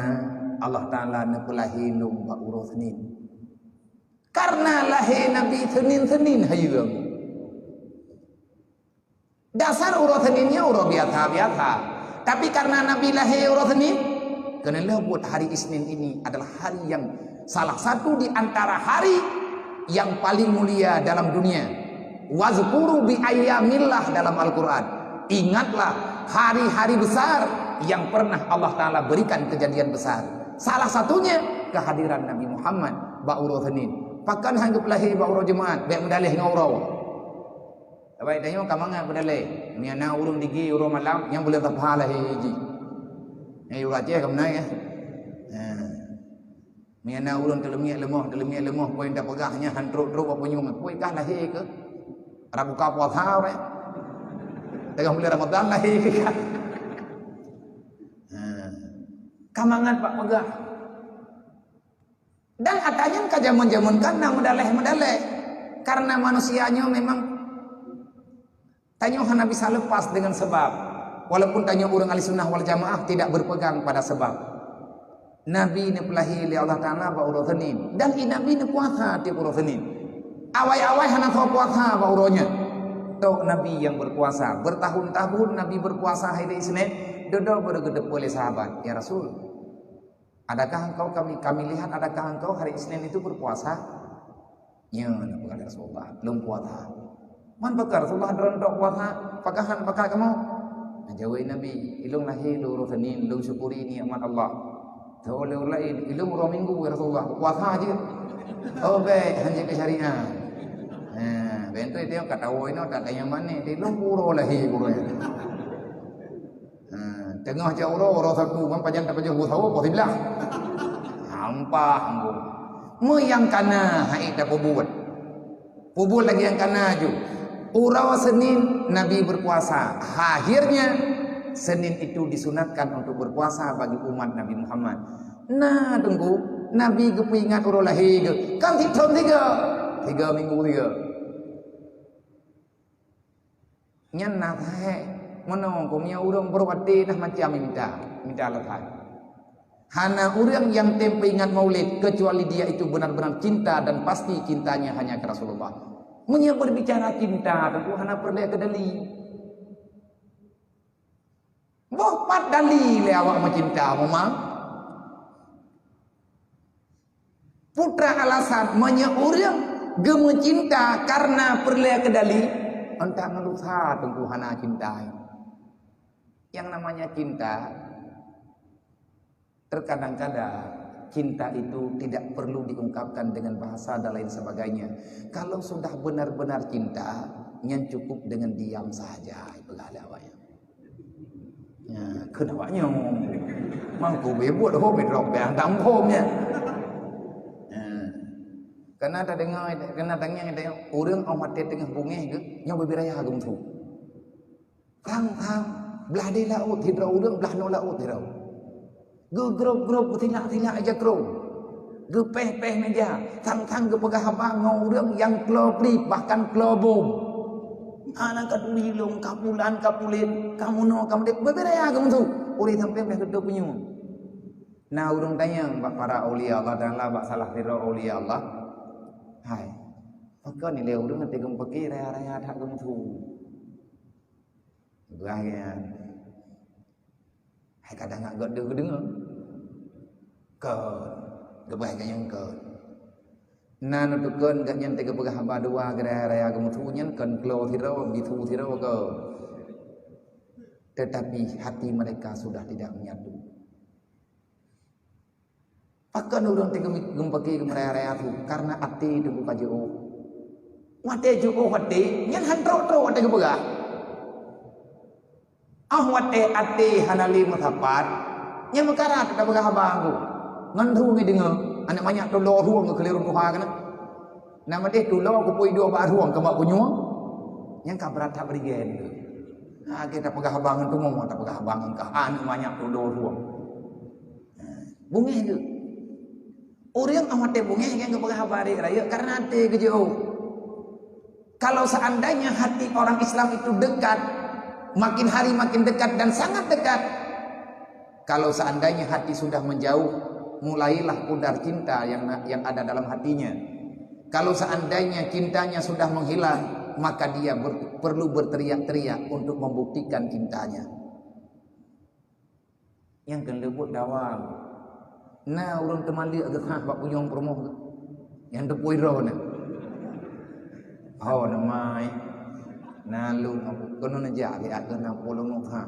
Allah Taala neupeulahé lôn bak uroe Senin." Karena lahé Nabi Senin-Senin hayeue. Dasar uroe Senin nyoe uroe biasa-biasa. Tapi karena Nabi lahé uroe Senin, keuneulheueh buet hari Isnin ini adalah hari yang salah satu di antara hari yang paling mulia dalam dunia. "Wazkuru bi ayyamillah" dalam Al-Quran. Ingatlah hari-hari besar yang pernah Allah Taala berikan kejadian besar. Salah satunya kehadiran Nabi Muhammad bak uroe Senin. Pakon han geupeulahé bak uroe Jumat, bèk meudaleh ngon uroe. Saban tanyoe ka mangat peudaleh. Meunyo na ureueng digi uroe malam, nyang buleuen Sabha lahé jih. Nyang uroe Aceh ka meunan, ya. Ha. Meunyo na ureueng teuleumiek leumoh, teuleumiek leumoh, peue nyang tapeugah nyan han trok-trok bak punyueng. Peue kah lahé keuh? Rab buka puasa, weh. Teungoh buleuen Ramadhan lahé keuh kah? Ha. Ka mangat bak peugah. Dan ata nyan ka jameun-jameun ka na meudaleh-meudaleh. Karena manusia nyoe memang tanyoe hana bisa lepas dengan sebab. Walaupun tanyoe ureueng Ahli Sunnah wal Jamaah tidak berpegang pada sebab. Nabi neupeulahé lé Allah Taala bak uroe Senin. Dan i Nabi neupuasa tiep uroe Senin. Awai-awai hana soe puasa bak uroe nyan. Tok Nabi yang berpuasa. Bertahun-tahun Nabi berpuasa hari Isnin. Dudoe beureugeudeue lé sahabat, "Ya Rasul, adakah engkau kami, kami lihat adakah engkau hari Isnin itu berpuasa?" "Nyo," neupeugah lé Rasulullah, "lôn puasa." "Man pakon Rasulullah droeneuh tok puasa, pakon han pakat kamoe?" Neujaweueb Nabi, "Ilôn lahé lôn uroe Senin, lôn syukuri nikmat Allah. Teuh lé ureueng laén, ilôn uroe Minggu, ya Rasulullah, puasa jeuet." "Oh, bèk, han jeuet keu syariat." Ha, bèk tu tengok ka tawoe inoe, tak tanyong mané, ilôn uroe lahé uroe nyan. Ha, teungoh jak uroe, uroe saku, man pajan tapajoh uroe sawoe, poh siblaih. Hampah, ampôn. Meunyo nyang kana hai tapeubuet. Peubuet lagèe nyang kana ju. Uroe Senin Nabi berpuasa. Akhirnya, Senin itu disunatkan untuk berpuasa bagi umat Nabi Muhammad. Nah, Teungku, Nabi geupeuingat uroe lahé geuh. Kan sithon sigoe. Tiga minggu sigoe. Nyan na sahéh, meunoe keuh meunyoe ureueng brok até nah macam minta, minta alasan. Hana ureueng nyang tem peuingat Maulid kecuali dia itu benar-benar cinta dan pasti cintanya hanya ke Rasulullah. Meunyoe berbicara cinta, teungku hana peureulèe keu dali. Boh pat dali lé awak meucinta, memang. Putra alasan, meunyoe ureueng geumeucinta karena peureulèe keu dali, enta ngon lusa teungku hana cinta. Yang namanya cinta, terkadang-kadang cinta itu tidak perlu diungkapkan dengan bahasa dan lain sebagainya. Kalau sudah benar-benar cinta, nyan cukup dengan diam sahaja, ipeugah lé awaknyan. Nya, kheun awaknyan. Mangko beubuet ho bedrop beh hantam phom nya. Nya. Kana tadeungoe, kana tangieng, ureueng 'oh watèe teungoh bungéh geuh, nyoe bubé raya geumeusu. Thang-thang, blah di laôt sidroe ureueng, blah noe laôt sidroe. Geugrôp-grôp, geutilak-tilak ija krueng. Geupéh-péh meuja, thang-thang geupeugah haba ngon ureueng nyang klo prip, bahkan klo bom. Hana ka turi lôn, ka pulan, ka pulen, ka meunoe, ka meudéh, bubé raya geumeusu. Ureueng sampoe beh geutôp punyueng. Na ureueng tanyong bak para aulia Allah Taala, bak salah sidroe aulia Allah, "Hai, pakon ilèe ureueng teugeumeupaké raya-raya that geumeusu?" Peugah geuh nyan. Hai kadang ngat gèt deuh geudeungö. Kon, geupeugah geuh nyan kon. Na neuteupeue geuh nyan teuka peugah haba dua geuraya-raya geumeusu nyan kon klo sidroe, bisu sidroe kon. Tetapi hati mereka sudah tidak menyatu. Pakon ureueng teuka geumeupaki geumeuraya-raya su? Karena até teuka jiôh. Watèe jiôh até, nyan han trok-trok watèe geupeugah. 'Oh watèe até hana lé meusapat, nyan meukarat tapeugah haba ngon su ngideungoe, aneuk manyak tulo rueng keuliru tuha keunan. Na meudeh tulo kupeue idua bak rueng keu bak kunyueng, nyan ka brat that berigen tu. Ha, kita peugah haba ngon tumo, tapeugah haba ngon kah, aneuk manyak tulo rueng. Ha, bungéh tu. Ureueng 'oh watèe bungéh nyan geupeugah haba rayeuk-rayeuk karena até geujiôh. Kalau seandainya hati orang Islam itu dekat, Makin hari makin dekat dan sangat dekat. Kalau seandainya hati sudah menjauh, mulailah pudar cinta yang yang ada dalam hatinya. Kalau seandainya cintanya sudah menghilang, maka dia ber- perlu berteriak-teriak untuk membuktikan cintanya. Nyang keuneuk buet dawa. Na ureuëng teumaleuek geuh bak punyueng peurumoh geuh. Nyang teupui droe na. Ho na mai. Na lôn keunoe neujak riak keuh na pulung ha.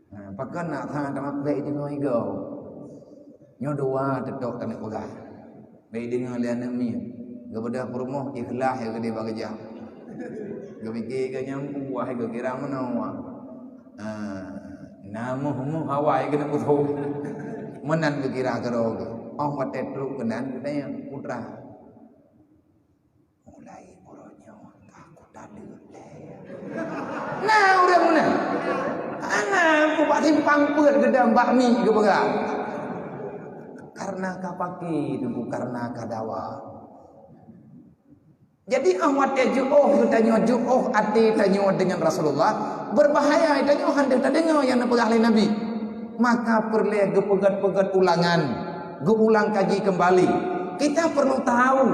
Ha, pakon na ha tamah bèk deungoe igoe. Nyoe dua teutôk taneuk peugah. Bèk deungoe lé aneuk miet. Geubeudôh peurumoh ikhlas ya geude bak geujak. Geupike ka nyang puwah geukira meunoe. Ah, na moh-moh awai keuneuk putôh. Meunan geukira keudroe geuh. Óh watèe trok keunan geutanyong putra. Mulai uroe nyoe ka kutaleuek lé. Na ureuëng meunan. Hana ku bak simpang peuet geudong bak mi geupeugah. Karena ka pake teungku, karena ka dawa. Jadi óh watèe jiôh geutanyoe, jiôh até tanyoe deungon Rasulullah, beubahaya tanyoe hana tadeungoe nyang neupeugah lé Nabi. Maka peureulèe geupeugèt-peugèt ulangan, geuulang kaji keumbali. Kita perlu tahu,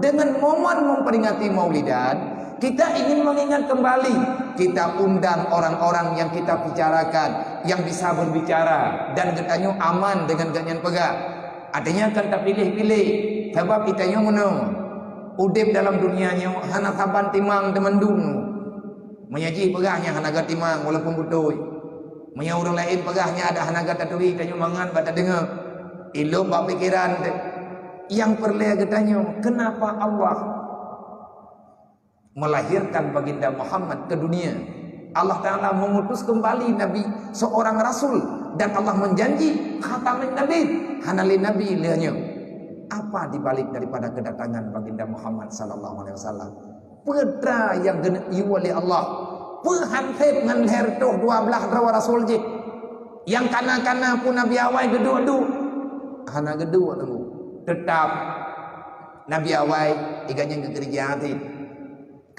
dengan momen memperingati Maulidan, kita ingin mengingat kembali. Kita undang orang-orang yang kita bicarakan, yang bisa berbicara, dan geutanyoe aman dengan gobnyan peugah. Artinya kan tapiléh-piléh, sabab geutanyoe meunoe udeb dalam dunia nyoe hana saban timang teumandum. Meunyoe jih peugah nyan hana geutimang walaupun beutôi. Meunyoe ureuëng laén peugah nyan ada hana geutaturi, tanyoe mangat bak tadeungoe. Ilop bak pikeran teuh. Nyang peureulèe geutanyoe, kenapa Allah melahirkan Baginda Muhammad ke dunia? Allah Ta'ala mengutus kembali Nabi, seorang rasul, dan Allah menjanji khatamin Nabi, hana lé Nabi lheueh nyoe. Apa dibalik daripada kedatangan Baginda Muhammad sallallahu alaihi wasallam? Peue atra nyang geuneuk yue lé Allah? Peue han sép ngon lhèe reutôh dua blaih droe rasul jih? Nyang kana-kana pun Nabi awai geuduek-duek? Hana geuduek teungku. Teutap Nabi awai, iga nyang geukeureuja cit.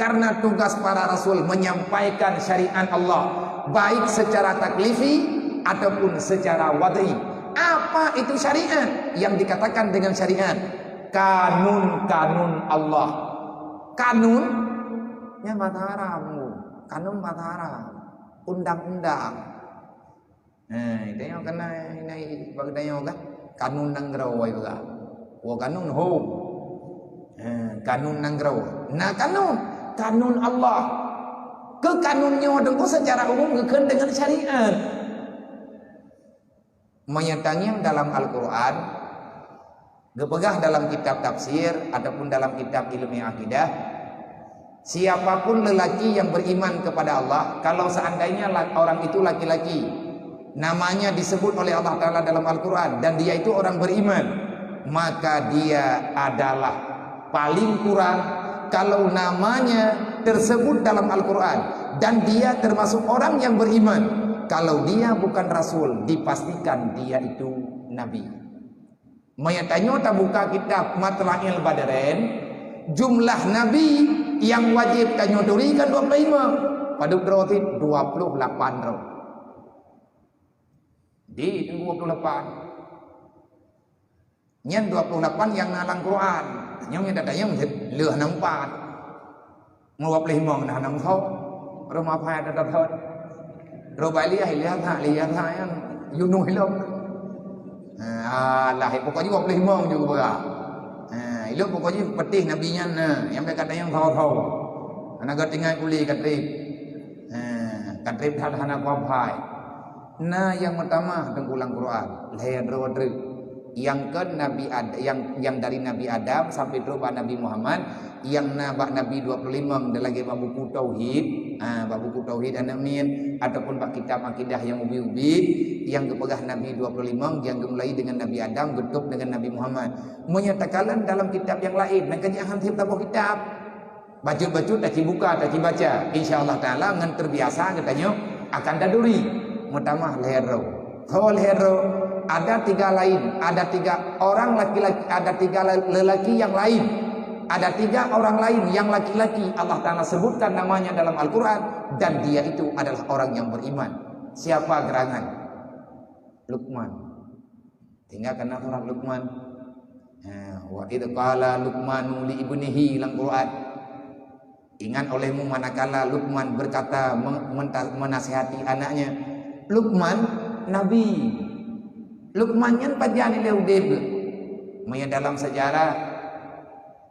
Karena tugas para rasul menyampaikan syariat Allah, baik secara taklifi ataupun secara wad'i. Apa itu syariat? Yang dikatakan dengan syariat, kanun-kanun Allah. Kanun, nyan bahasa Arab. Kanun bahasa Arab. Undang-undang. Nah, tanyoe kana inai bak tanyoe kah? Kanun nanggroe ai peugah. Wo kanun hom. Ha, kanun nanggroe. Nah, kanun, kanun Allah. Keu kanun nyoe teungku secara umum geukheun deungon syariat. Meunyoe tangieng dalam Al-Qur'an, geupeugah dalam kitab tafsir ataupun dalam kitab ilmu akidah, siapapun lelaki yang beriman kepada Allah, kalau seandainya la- orang itu laki-laki, namanya disebut oleh Allah Ta'ala dalam Al-Quran dan dia itu orang beriman, maka dia adalah paling kurang kalau namanya tersebut dalam Al-Quran dan dia termasuk orang yang beriman, kalau dia bukan rasul, dipastikan dia itu nabi. Meunyoe tanyoe tabuka kitab Matla'il Badrain, jumlah nabi nyang wajéb tanyoe turi kan dua puluh lima. Padub droe cit? Dua puluh lapan droe. Di dua puluh lapan. Nyan dua puluh lapan nyang na lam Quran. Nyoe nyang tatanyong cit lheueh na empat. Ngon dua puluh limong na hana meuthô. Rhoma phai that-that. Rhoma Ilyas, Ilyas that, Ilyas that nyang Yunus ilong. Ha, alah, pokok jih dua puluh limong juga. Ha, ilong pokok jih peutih nabi nyan na, nyang bèk ka tanyong tho-tho. Hana geutinggai kuli ka trép. Ha, ka trép that hana kuah phai. Na nyang meutamah teungku lam Quran, lhèe droe treuk. Nyang kon Nabi Ad-, nyang, nyang dari Nabi Adam sampai trok bak Nabi Muhammad, nyang na bak Nabi dua puluh limong dan lagèe bak buku Tauhid, ha, bak buku Tauhid aneuk miet, ataupun bak kitab akidah nyang ubit-ubit, nyang geupeugah Nabi dua puluh limong, nyang geumulai dengan Nabi Adam, geutôp dengan Nabi Muhammad. Meunyoe takalon dalam kitab nyang laén, na keuh jih han sép saboh kitab. Bacut-bacut tacibuka, tacibaca. Insya Allah Ta'ala ngon terbiasa geutanyoe akan taduri. Meutamah lhèe droe. Tho lhèe droe, ada tiga lain, ada tiga orang laki-laki, ada tiga le-, lelaki yang lain. Ada tiga orang lain yang laki-laki Allah Ta'ala sebutkan namanya dalam Al-Quran, dan dia itu adalah orang yang beriman. Siapa gerangan? Luqman. Tinggai keu na surat Luqman. Ha, wa idh qala Luqmanu li ibnihi lam Quran. Ingat olehmu manakala Luqman berkata, me-, menta-, menasihati anaknya. Luqman, Nabi. Luqman nyan pajan ilée udeb. Meunyoe dalam sejarah,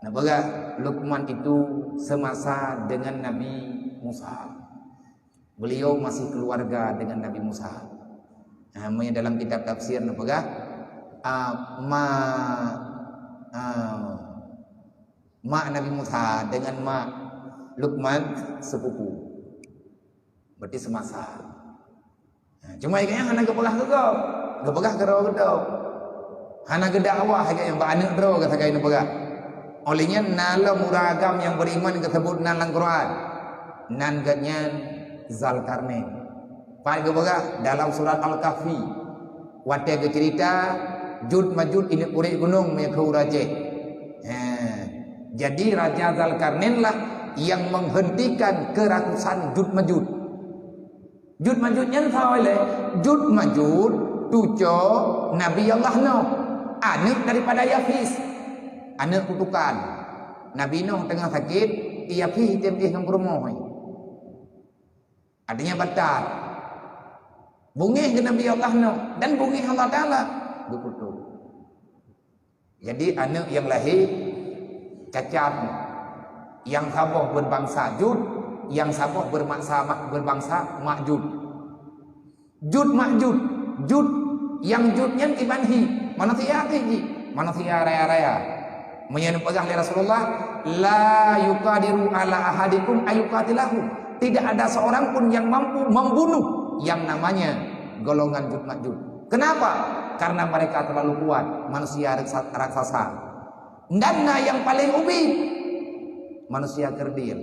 na peugah Luqman itu semasa dengan Nabi Musa. Beliau masih keluarga dengan Nabi Musa. Ha, meunyoe dalam kitab tafsir na peugah, ah, ma, ah, mak Nabi Musa dengan mak Luqman sepupu. Berarti semasa. Ha, cuma gobnyan hana geupeugah keu gob. Geupeugah keu droe geutanyoe. Hana geudakwah gobnyan bak aneuk droe geutanyoe sagai neupeugah. Oleh nyan na lom ureueng agam nyang beriman geuseubut nan lam Quran. Nan gobnyan Zalkarnain. Pat geupeugah dalam surat Al-Kahfi. Watée geuceurita Jud Majud ineuk kurek gunong meunyoe keu ureueng Aceh. Ha. Jadi Raja Zalkarnain lah yang menghentikan keraksasan Jud Majud. Jud Majud nyan sawa lé. Jud Majud cuco Nabi Allah Nuh, aneuk daripada Yafis, aneuk kutukan. Nabi Nuh teungoh sakét, Yafis item éh ngon peurumoh. Artinya batat. Beungéh keu Nabi Allah Nuh dan beungéh Allah Taala geupeutrok. Jadi aneuk nyang lahé cacat, nyang saboh berbangsa Jud, nyang saboh bermaksa mak-, berbangsa Makjud. Jud Makjud, Jud nyang Jud nyan kiban hi, manusia akhé jih, manusia raya-raya. Meunyoe neupeugah lé Rasulullah, "La yuqadiru ala ahadikum ayuqatilahu." Tidak ada seorang pun yang mampu membunuh yang namanya golongan Jud Makjud. Kenapa? Karena mereka terlalu kuat, manusia raksa-, raksasa. Dan na nyang paleng ubit, manusia kerdil.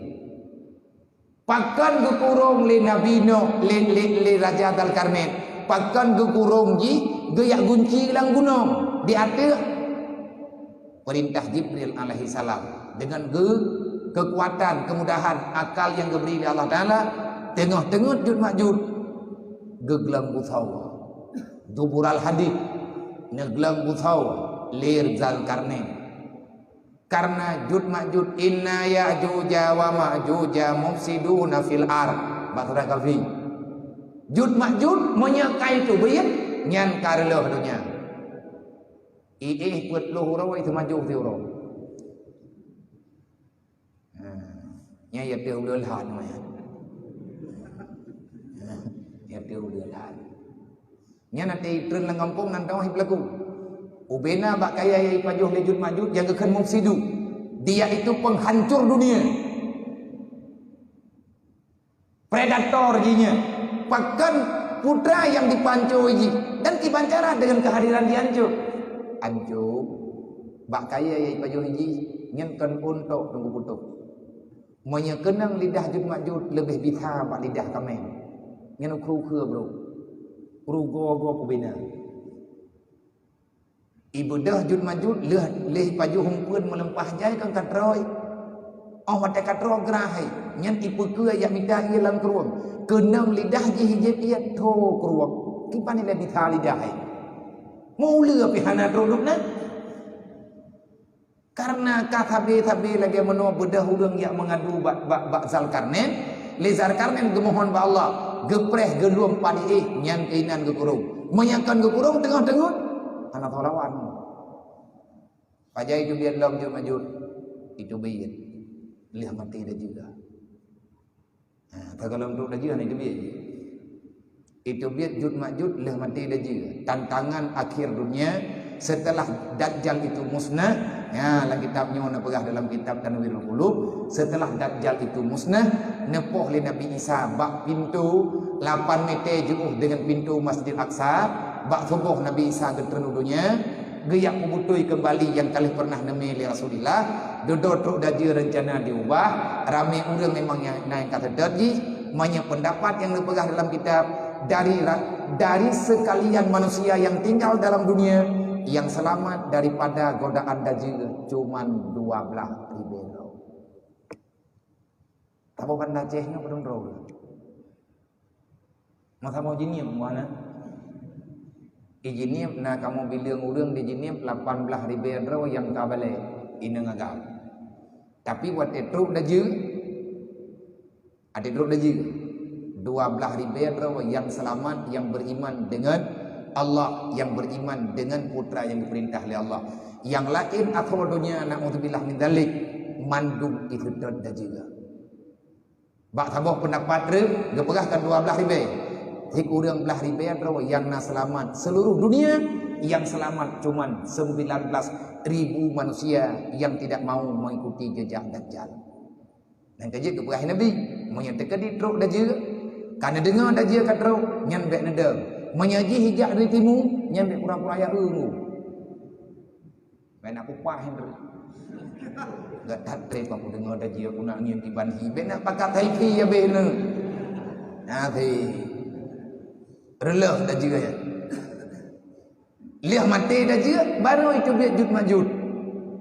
Pakon geukurong lé Nabi Nuh, lé, lé, lé Raja Dzalkarnain? Pakon geukurong jih, geujak gunci lam gunong, di ateueh? Perintah Jibril alaihissalam, dengan ge-, kekuatan, kemudahan, akal yang geubri lé Allah Taala, teungoh teungeut Jud Makjud, geugleueng beusoe. Dubural hadid, neugleueng beusoe lé Dzalkarnain. Karena Jud Makjud, "Inna Ya'juja wa Ma'juja mufsiduna fil ard." Bak surat Kahfi. Jud Makjud meunyoe ka iteubiet, nyan ka reuloh donya. Iéh peuet ploh uroe, iteumaju siuroe. Ha, nyan ya teuh ulôn lhan, nyan. Ha, ya teuh ulôn lhan. Nyan até treun lam gampông nan teuh ipeulaku. Ubena bak kayée nyang ipajoh lé Jud Makjud nyang geukheun mufsidu. Dia itu penghancur dunia. Predator jih nyan. Pakon putra nyang dipanco jih dan kiban cara dengan kehadiran dia anco. Anco. Bak kayée nyang ipajoh jih nyan kon ôn tok teungku putôh. Meunyoe keunong lidah Jud Makjud leubeh bisa bak lidah kaméng. Nyan ukeue-ukeue brôk. Rugoe-goe peubina. Ibeudôh Jud Makjud lheueh lé ipajoh umpeuen meuleumpah jai kon katrok. Óh watée katrok grah hai, nyan ipeukeue jak mita ié lam krueng. Keunong lidah jih ijép ié tho krueng. Kiban ilée bisa lidah hai. Meuleue pih hana trok lom na. Karena ka sabe-sabe lagée meunoe beudôh ureuëng jak meungadu bak, bak, bak Zalkarnain, lé Zalkarnain geumohon bak Allah, geupreh geuluom padi éh nyan keuinan geukurong. Meunyoe kon geukurong teungoh-teungoh, hana soe lawan. Pajan iteubiet lom Jud Makjud, iteubiet lheueh maté laju. Ha, ka gohlom trok laju, hana iteubiet. Iteubiet Jud Makjud lheueh maté laju. Tantangan akhir dunia setelah Dajjal itu musnah. Ya, lam kitab nyoe na peugah dalam kitab Tanwirul Qulub, setelah Dajjal itu musnah, neupoh lé Nabi Isa bak pintoe lapan meter jiôh deungon pintoe Masjidil Aqsa, bak suboh Nabi Isa geutreun u donya, geujak peubutôi keumbali nyang ka lheueh pernah neumé lé Rasulullah, dudoe trok laju reuncana diubah, ramé ureuëng memang nyang na nyang ka seudôt jih, meunyoe peundapat nyang neupeugah dalam kitab, dari ra-, dari seukalian manusia nyang tinggal dalam dunia, Nyang seulamat daripada godaan dajeu cuman dua blaih ribée droe. Saboh Banda Aceh nyoe padum droe? Masa mau Jeunieb, muana? Di Jeunieb na kamoe bileueng ureuëng di Jeunieb lapan blaih ribée droe nyang ka balek inong agam. Tapi watée trok dajeu, ada trok dajeu, dua blaih ribée droe nyang seulamat, nyang beriman dengan Allah, nyang beriman dengan putra nyang diperintah oleh Allah. Nyang laén asoe donya, naudzubillah min dzalik, mandum iseutôt dajeu. Bak saboh peundapat reuem geupeugah kan dua blaih ribée. Sikureueng blaih ribée droe nyang na seulamat. Seluruh dunia nyang seulamat cuman sembilan belas ribu manusia yang tidak mau mengikuti jejak Dajjal. Nyang ka jeuet geupeugah Nabi, meunyoe teukeudi trok dajeu, ka neudeungoe dajeu ka trok, nyan bék neudong. Meunyoe jih ijak dari timu, nyan bék pura-pura ya eu. Bék na kupah hindri. Gak that treb aku deungoe dajeu aku nak ngieng iban hi. Bék na pakat hai phi ya bék na. Nah, si. Reuloh dajeu ya. Liah maté dajeu, baru itu biet jut majut.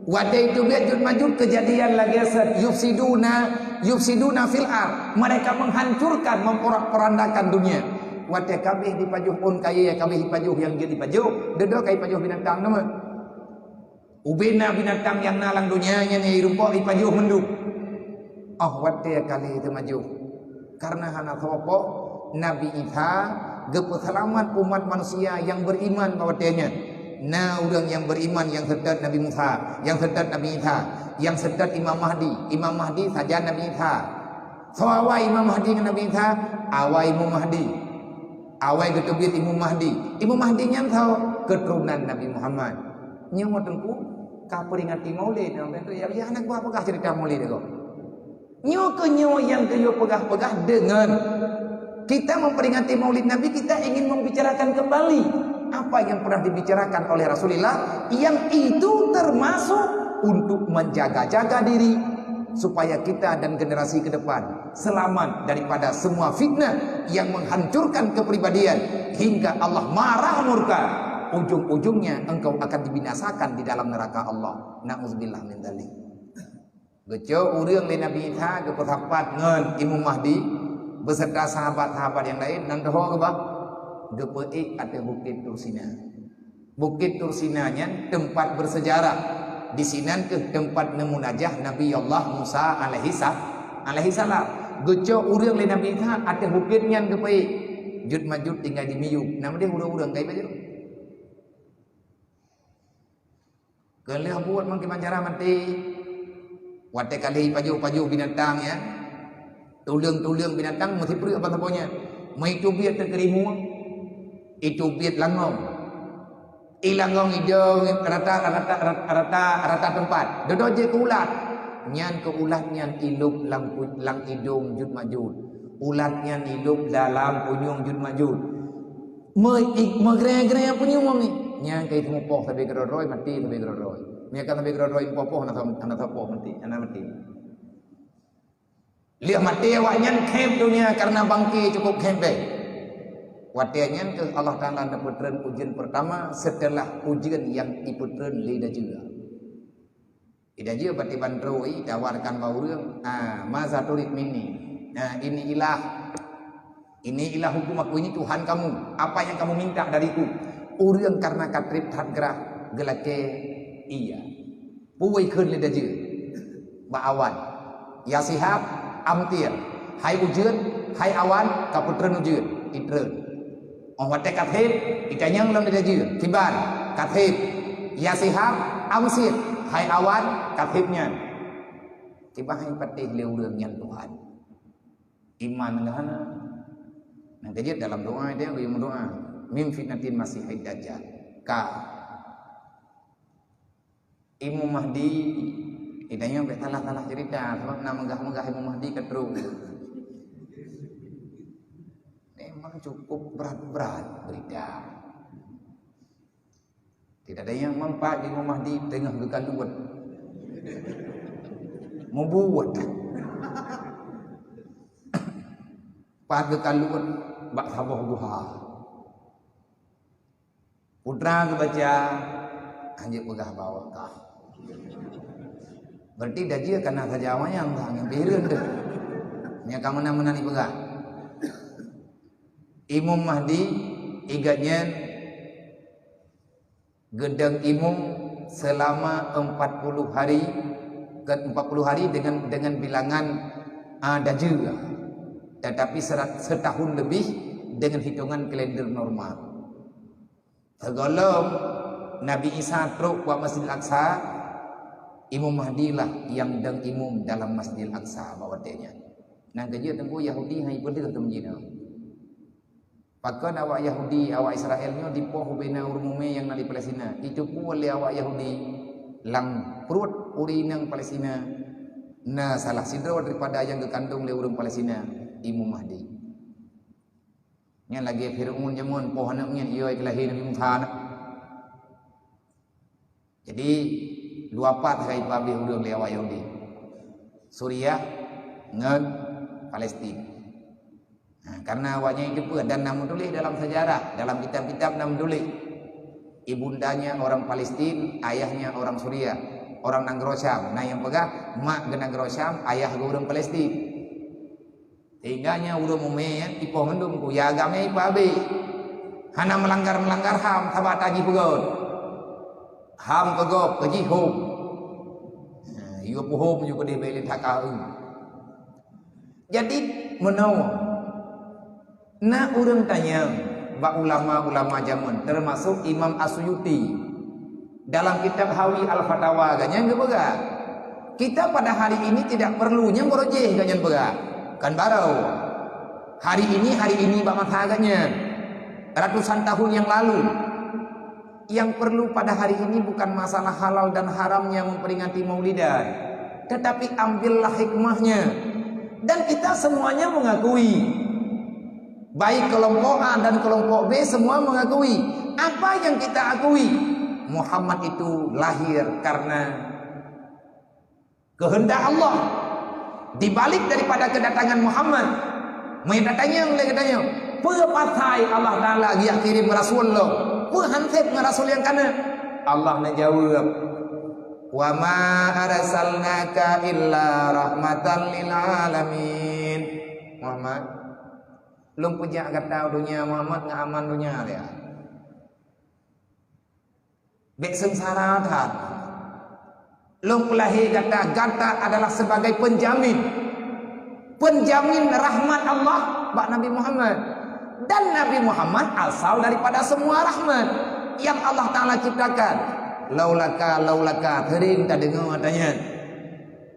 Watée itu biet jut majut, kejadian lagée set yufsiduna, yufsiduna fil ard. Mereka menghancurkan, memporak-porandakan dunia. Watée kabeh dipajoh ôn kayée, kabeh dipajoh nyang jeuet dipajoh, dedo kai pajoh binatang nama. Ubena binatang nyang na lam donya nyan nyang rumpok ipajoh mandum. Oh, watée kali teumajoh. Karena hana soe po, Nabi Isa geupeuseulamat umat manusia nyang beriman bak watée nyan. Na ureuëng nyang beriman nyang seutôt Nabi Musa, nyang seutôt Nabi Isa, nyang seutôt Imam Mahdi. Imam Mahdi sajan Nabi Isa. Soe awai Imam Mahdi ngon Nabi Isa? Awai Imam Mahdi. Awai geuteubiet Imam Mahdi. Imam Mahdi nyan soe? Keuturonan Nabi Muhammad. Nyoe teungku ka peringati Maulid, ya, ya, hana geupeugah cerita Maulid ko. Nyoe keuh nyoe nyang geuyue peugah-peugah deungon kita memperingati Maulid Nabi, kita ingin membicarakan kembali apa yang pernah dibicarakan oleh Rasulullah, yang itu termasuk untuk menjaga-jaga diri supaya kita dan generasi ke depan selamat daripada semua fitnah yang menghancurkan kepribadian hingga Allah marah murka, ujung-ujungnya engkau akan dibinasakan di dalam neraka Allah. Na'udzubillah min dzalik. Geucok ureuëng lé Nabi Isa geupeusapat ngon Imam Mahdi beserta sahabat-sahabat nyang laén, nan teuho geuba geupeuék ateueh Bukét Tursina. Bukét Tursina nyan teumpat bersejarah. Disinan keuh teumpat neumunajah Nabi Allah Musa alaihi sa-, alaihi salam. Geucok ureuëng lé Nabi Isa ateueh bukét nyan geupeuék. Jut majut tinggai di miyueb. Nama dia ureuëng-ureuëng kai baju? Keu lheueh buet meukiban cara maté. Watée ka lheueh ipajoh-pajoh binatang nyan, tuleueng-tuleueng binatang meusipreuk ban saboh nyan. Meuitu biet teukeurimueng, itu biet langong. I langong idong rata, rata, rata, rata teumpat. Dodo jeuet keu ulat. Nyan keu ulat nyan ilop lam pu-, lam idong jut majut. Ulat nyan ilop dalam punyueng jut majut. Meu-, i-, meugré-gré punyueng ni. Nyan kai teumeupoh sabe keudroe-droe, maté sabe keudroe-droe. Meunyo ka sabe keudroe-droe ipoh-poh, hana sa-, hana sapoh maté, hana maté. Lheueh maté awaknyan khém donya karena bangke cukup khém beh. Watée nyan keuh Allah Taala neupeutreun ujeuen peurtama seuteulah ujeuen nyang ipeutreun lé dajeu. Idajeu bak tiban droe itawarkan bak ureuëng, "Ah, maza turid minni? Ah, ini ilah, ini ilah hukum aku, ini Tuhan kamu. Apa yang kamu minta dariku?" Ureuëng karena ka treb that grah geulakée iya. Peue ikheun lé dajeu bak awan, "Ya sihab, amtir. Hai ujeuen, hai awan, kapeutreun ujeuen." Itreun. Óh watée ka theb, itanyong lom lé dajeu, "Kiban, ka theb? Ya sihab, amsik, hai awan, ka theb nyan." Kiban hai patéh lé ureuëng nyan Tuhan. Iman geuh hana. Nyang keujeuet dalam doa dia geuyue meudoa, "Min fitnatil Masihid Dajjal." Ka. Imam Mahdi, itanyong bék salah-salah cerita, sebab na meugah-meugah Imam Mahdi ka trok. Memang cukup berat-berat berita. Tidak ada yang manfaat di Imam Mahdi teungoh geukaluet. Mubuet. Pat geukaluet bak saboh guha. Putra geubaca, Hanjeuet peugah bak awak kah. Berarti dah jeuet kana saja awaknyan, bah, ngon pireuen deh. Nyang ka meunan-meunan ipeugah. Imam Mahdi, igat nyan geudong imum selama empat puluh hari, ke empat puluh hari dengan, dengan bilangan, ah, dajeu, tetapi serat-, setahun lebih dengan hitungan kalender normal. Sigohlom Nabi Isa trok bak Masjidil Aqsa, Imam Mahdi lah nyang dong imum dalam Masjidil Aqsa bak watée nyan. Nyang keujeuet teungku Yahudi hai peudeuh teumeujinak. Pakon awak Yahudi, awak Israel nyoe dipoh ubena ureuëng mumé nyang na di Palestina? Itu pun lé awak Yahudi lam pruet ureuëng inong Palestina na salah sidroe daripada nyang geukandong lé ureuëng Palestina, Imam Mahdi. Nyan lagée Fir'aun jameun poh aneuëk nyan, iya keu lahé Nabi Musa na. Jadi, dua pat hai pabeh ureuëng lé awak Yahudi. Suriah ngon Palestina. Nah, karena awaknyan itu pun dan na meutuléh dalam sejarah, dalam kitab-kitab na meutuléh. Ibundanya orang Palestina, ayahnya orang Suriah, orang nanggroe Syam. Nah, nyang peugah mak geuh nanggroe Syam, ayah geuh ureuëng Palestina. Sehingga nyan ureuëng mumé ipoh mandum ku ya agama ipa abéh. Hana melanggar-melanggar ham, sabat taji peugöt. Ham keu gob, keu jih hom. Nah, yue peuhom yue keudeh bak ilée thaka eu. Jadi, meunoe, na ureuëng tanyong bak ulama-ulama jameun, termasuk Imam As-Suyuti. Dalam kitab Hawi Al-Fatawa geuh nyan geupeugah, kita pada hari ini tidak perlu nyang barô jéh geuh nyan peugah. Kan barô. Hari ini, hari ini bak masa geuh nyan. Ratusan tahun yang lalu. Yang perlu pada hari ini bukan masalah halal dan haramnya memperingati Maulidan, tetapi ambillah hikmahnya. Dan kita semuanya mengakui, baik kelompok A dan kelompok B semua mengakui. Apa yang kita akui? Muhammad itu lahir karena kehendak Allah. Di balik daripada kedatangan Muhammad, meunyoe tatanyong lé geutanyoe, peue pasai Allah Taala geujak kirém rasul lom? Peue han sép ngon rasul nyang kana? Allah neujaweueb, "Wa ma arsalnaka illa rahmatan lil alamin." Muhammad, lôn peujak gata u donya Muhammad ngon aman donya lé. Bék seungsara that. Lôn peulahé gata, gata adalah sebagai penjamin. Penjamin rahmat Allah bak Nabi Muhammad. Dan Nabi Muhammad asal daripada semua rahmat yang Allah Taala ciptakan. Laulaka, laulaka, sering tadeungoe tanyan.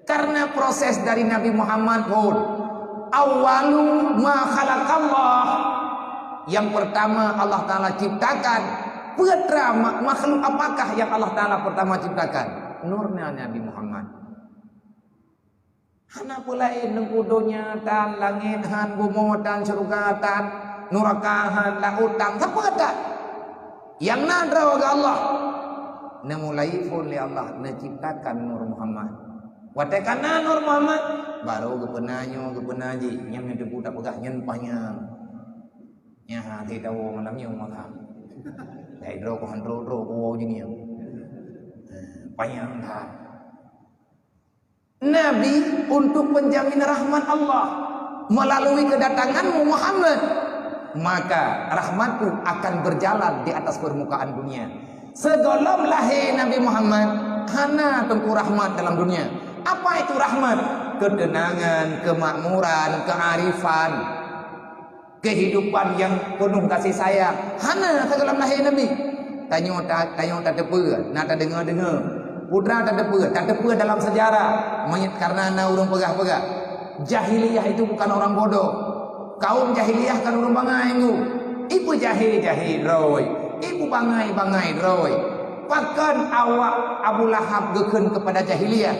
Karena proses dari Nabi Muhammad pun, "Awwalu ma khalaqallah." Yang pertama Allah Taala ciptakan, peue teuma ma-, makhluk apakah yang Allah Taala pertama ciptakan? Nurnya Nabi Muhammad. Hana peue laén, nungku donya tan, langét han, bumoe tan, syeuruga tan, nuraka han, laôt tan, sapeue tan. Nyang na droe geuh Allah. Neumulai phon lé Allah, neuciptakan Nur Muhammad. Watée ka na Nur Muhammad, barô geupeuna nyoe, geupeuna jih. Nyang neuteupeue tapeugah nyan panyang. Nyan hase tawoe malam nyoe maka. Dai droe keuhan droe-droe kuwoe jih nyoe. Panyang that. Nabi untuk penjamin rahmat Allah melalui kedatanganmu Muhammad, maka rahmatku akan berjalan di atas permukaan dunia. Sebelum lahir Nabi Muhammad, hana teungku rahmat dalam dunia. Apa itu rahmat? Ketenangan, kemakmuran, kearifan. Kehidupan yang penuh kasih sayang. Hana sigohlom lahé Nabi. Tanyoe ta-, tanyoe tateupeue, na tadeungoe-deungoe. Putra tateupeue, tateupeue dalam sejarah. Meunyoe karena na ureuëng peugah-peugah, jahiliyah itu bukan orang bodoh. Kaum jahiliyah kan ureuëng bangai ngu. Ibu jahil-jahil droe, ibu bangai-bangai droe. Pakon awak Abu Lahab geukheun kepada jahiliyah?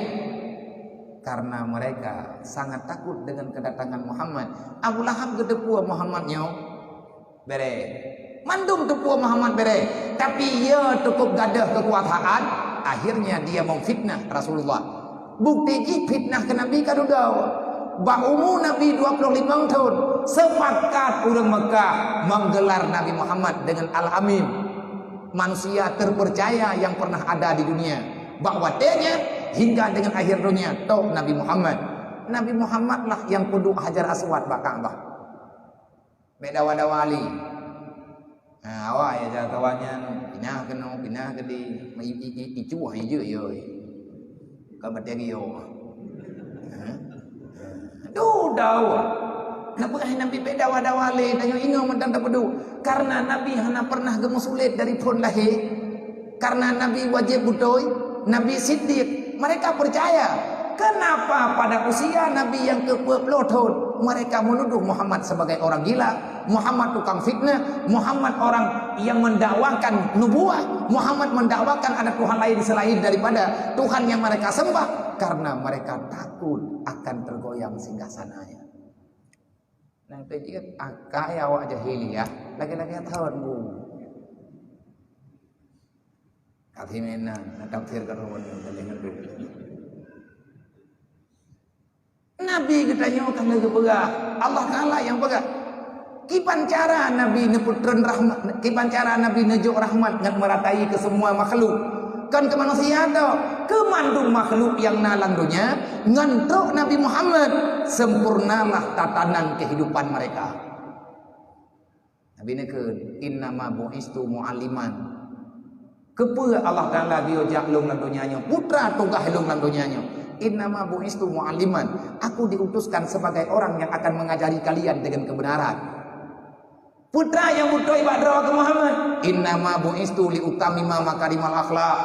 Karena mereka sangat takut dengan kedatangan Muhammad. Abu Lahab geuteupeue Muhammad nyoe bere. Mandum teupeue Muhammad bere. Tapi ia cukup gadoh kekuasaan, akhirnya dia memfitnah Rasulullah. Bukti jih fitnah keu Nabi ka dudoe. Bak umu Nabi dua puluh lima thon, sepakat ureuëng Mekah menggelar Nabi Muhammad dengan Al-Amin. Manusia terpercaya yang pernah ada di dunia, bak watée nyan hingga dengan akhir dunia, tok Nabi Muhammad. Nabi Muhammad lah nyang peuduek Hajar Aswad bak Ka'bah. Bék dawa-dawa lé. Ha, awak ya, cara kawan nyan, pinah keunoe, pinah keudeh, i, i, i, icuh ijeuet yo. Ka bateng yo. Ha? Dudoe. Napa ai Nabi bék dawa-dawa lé, tanyoe inong mantong tapeuduek. Karena Nabi hana pernah geumeusulet dari phon lahé. Karena Nabi wajéb beutôi, Nabi siddiq. Mereka percaya. Kenapa pada usia Nabi yang ke dua puluh tahun, mereka menuduh Muhammad sebagai orang gila, Muhammad tukang fitnah, Muhammad orang yang mendakwakan nubuah, Muhammad mendakwakan ada Tuhan lain selain daripada Tuhan yang mereka sembah, karena mereka takut akan tergoyang singgasananya. Nang teujeuet akai awak jahiliyah, lagée-lagée thon bu. Kati mena, na tafsir ka roh nyoe, ka lheueh ngeudok. Nabi geutanyoe ka lheueh geupeugah, Allah Taala nyang peugah. Kiban cara Nabi neupeutreun rahmat, kiban cara Nabi neujok rahmat ngon meuratai keu semua makhluk. Kon keu manusia tok, keu mandum makhluk nyang na lam donya, ngon trok Nabi Muhammad, sempurnalah tatanan kehidupan mereka. Nabi neukheun, "Innama bu'istu mu'alliman." Keupeue Allah Taala geuyue jak lôn lam donya nyoe? Peue teuma tugaih lôn lam donya nyoe? "Innama bu'istu mu'alliman." Aku diutuskan sebagai orang yang akan mengajari kalian dengan kebenaran. Peue teuma nyang beutôi bak droe keu Muhammad? "Innama bu'istu liutammima makarimal akhlak."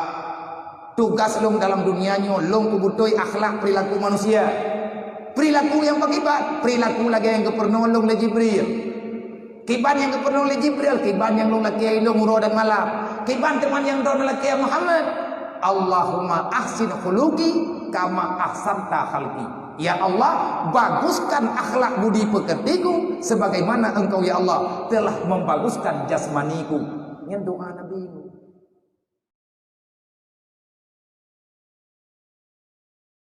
Tugas lôn dalam dunia nyoe, lôn peubeutôi akhlak perilaku manusia. Perilaku nyang pakiban, perilaku lagée nyang geupeurunoe lôn lé Jibril. Kiban nyang geupeurunoe lé Jibril, kiban nyang lôn lakée lôn uroe dan malam. Kiban teuma nyang droeneuh lakée Muhammad. Allahumma ahsin khuluqi kama ahsanta khalqi. Ya Allah, baguskan akhlak budi peukeutikku sebagaimana Engkau, ya Allah, telah membaguskan jasmaniku. Nyan doa Nabi.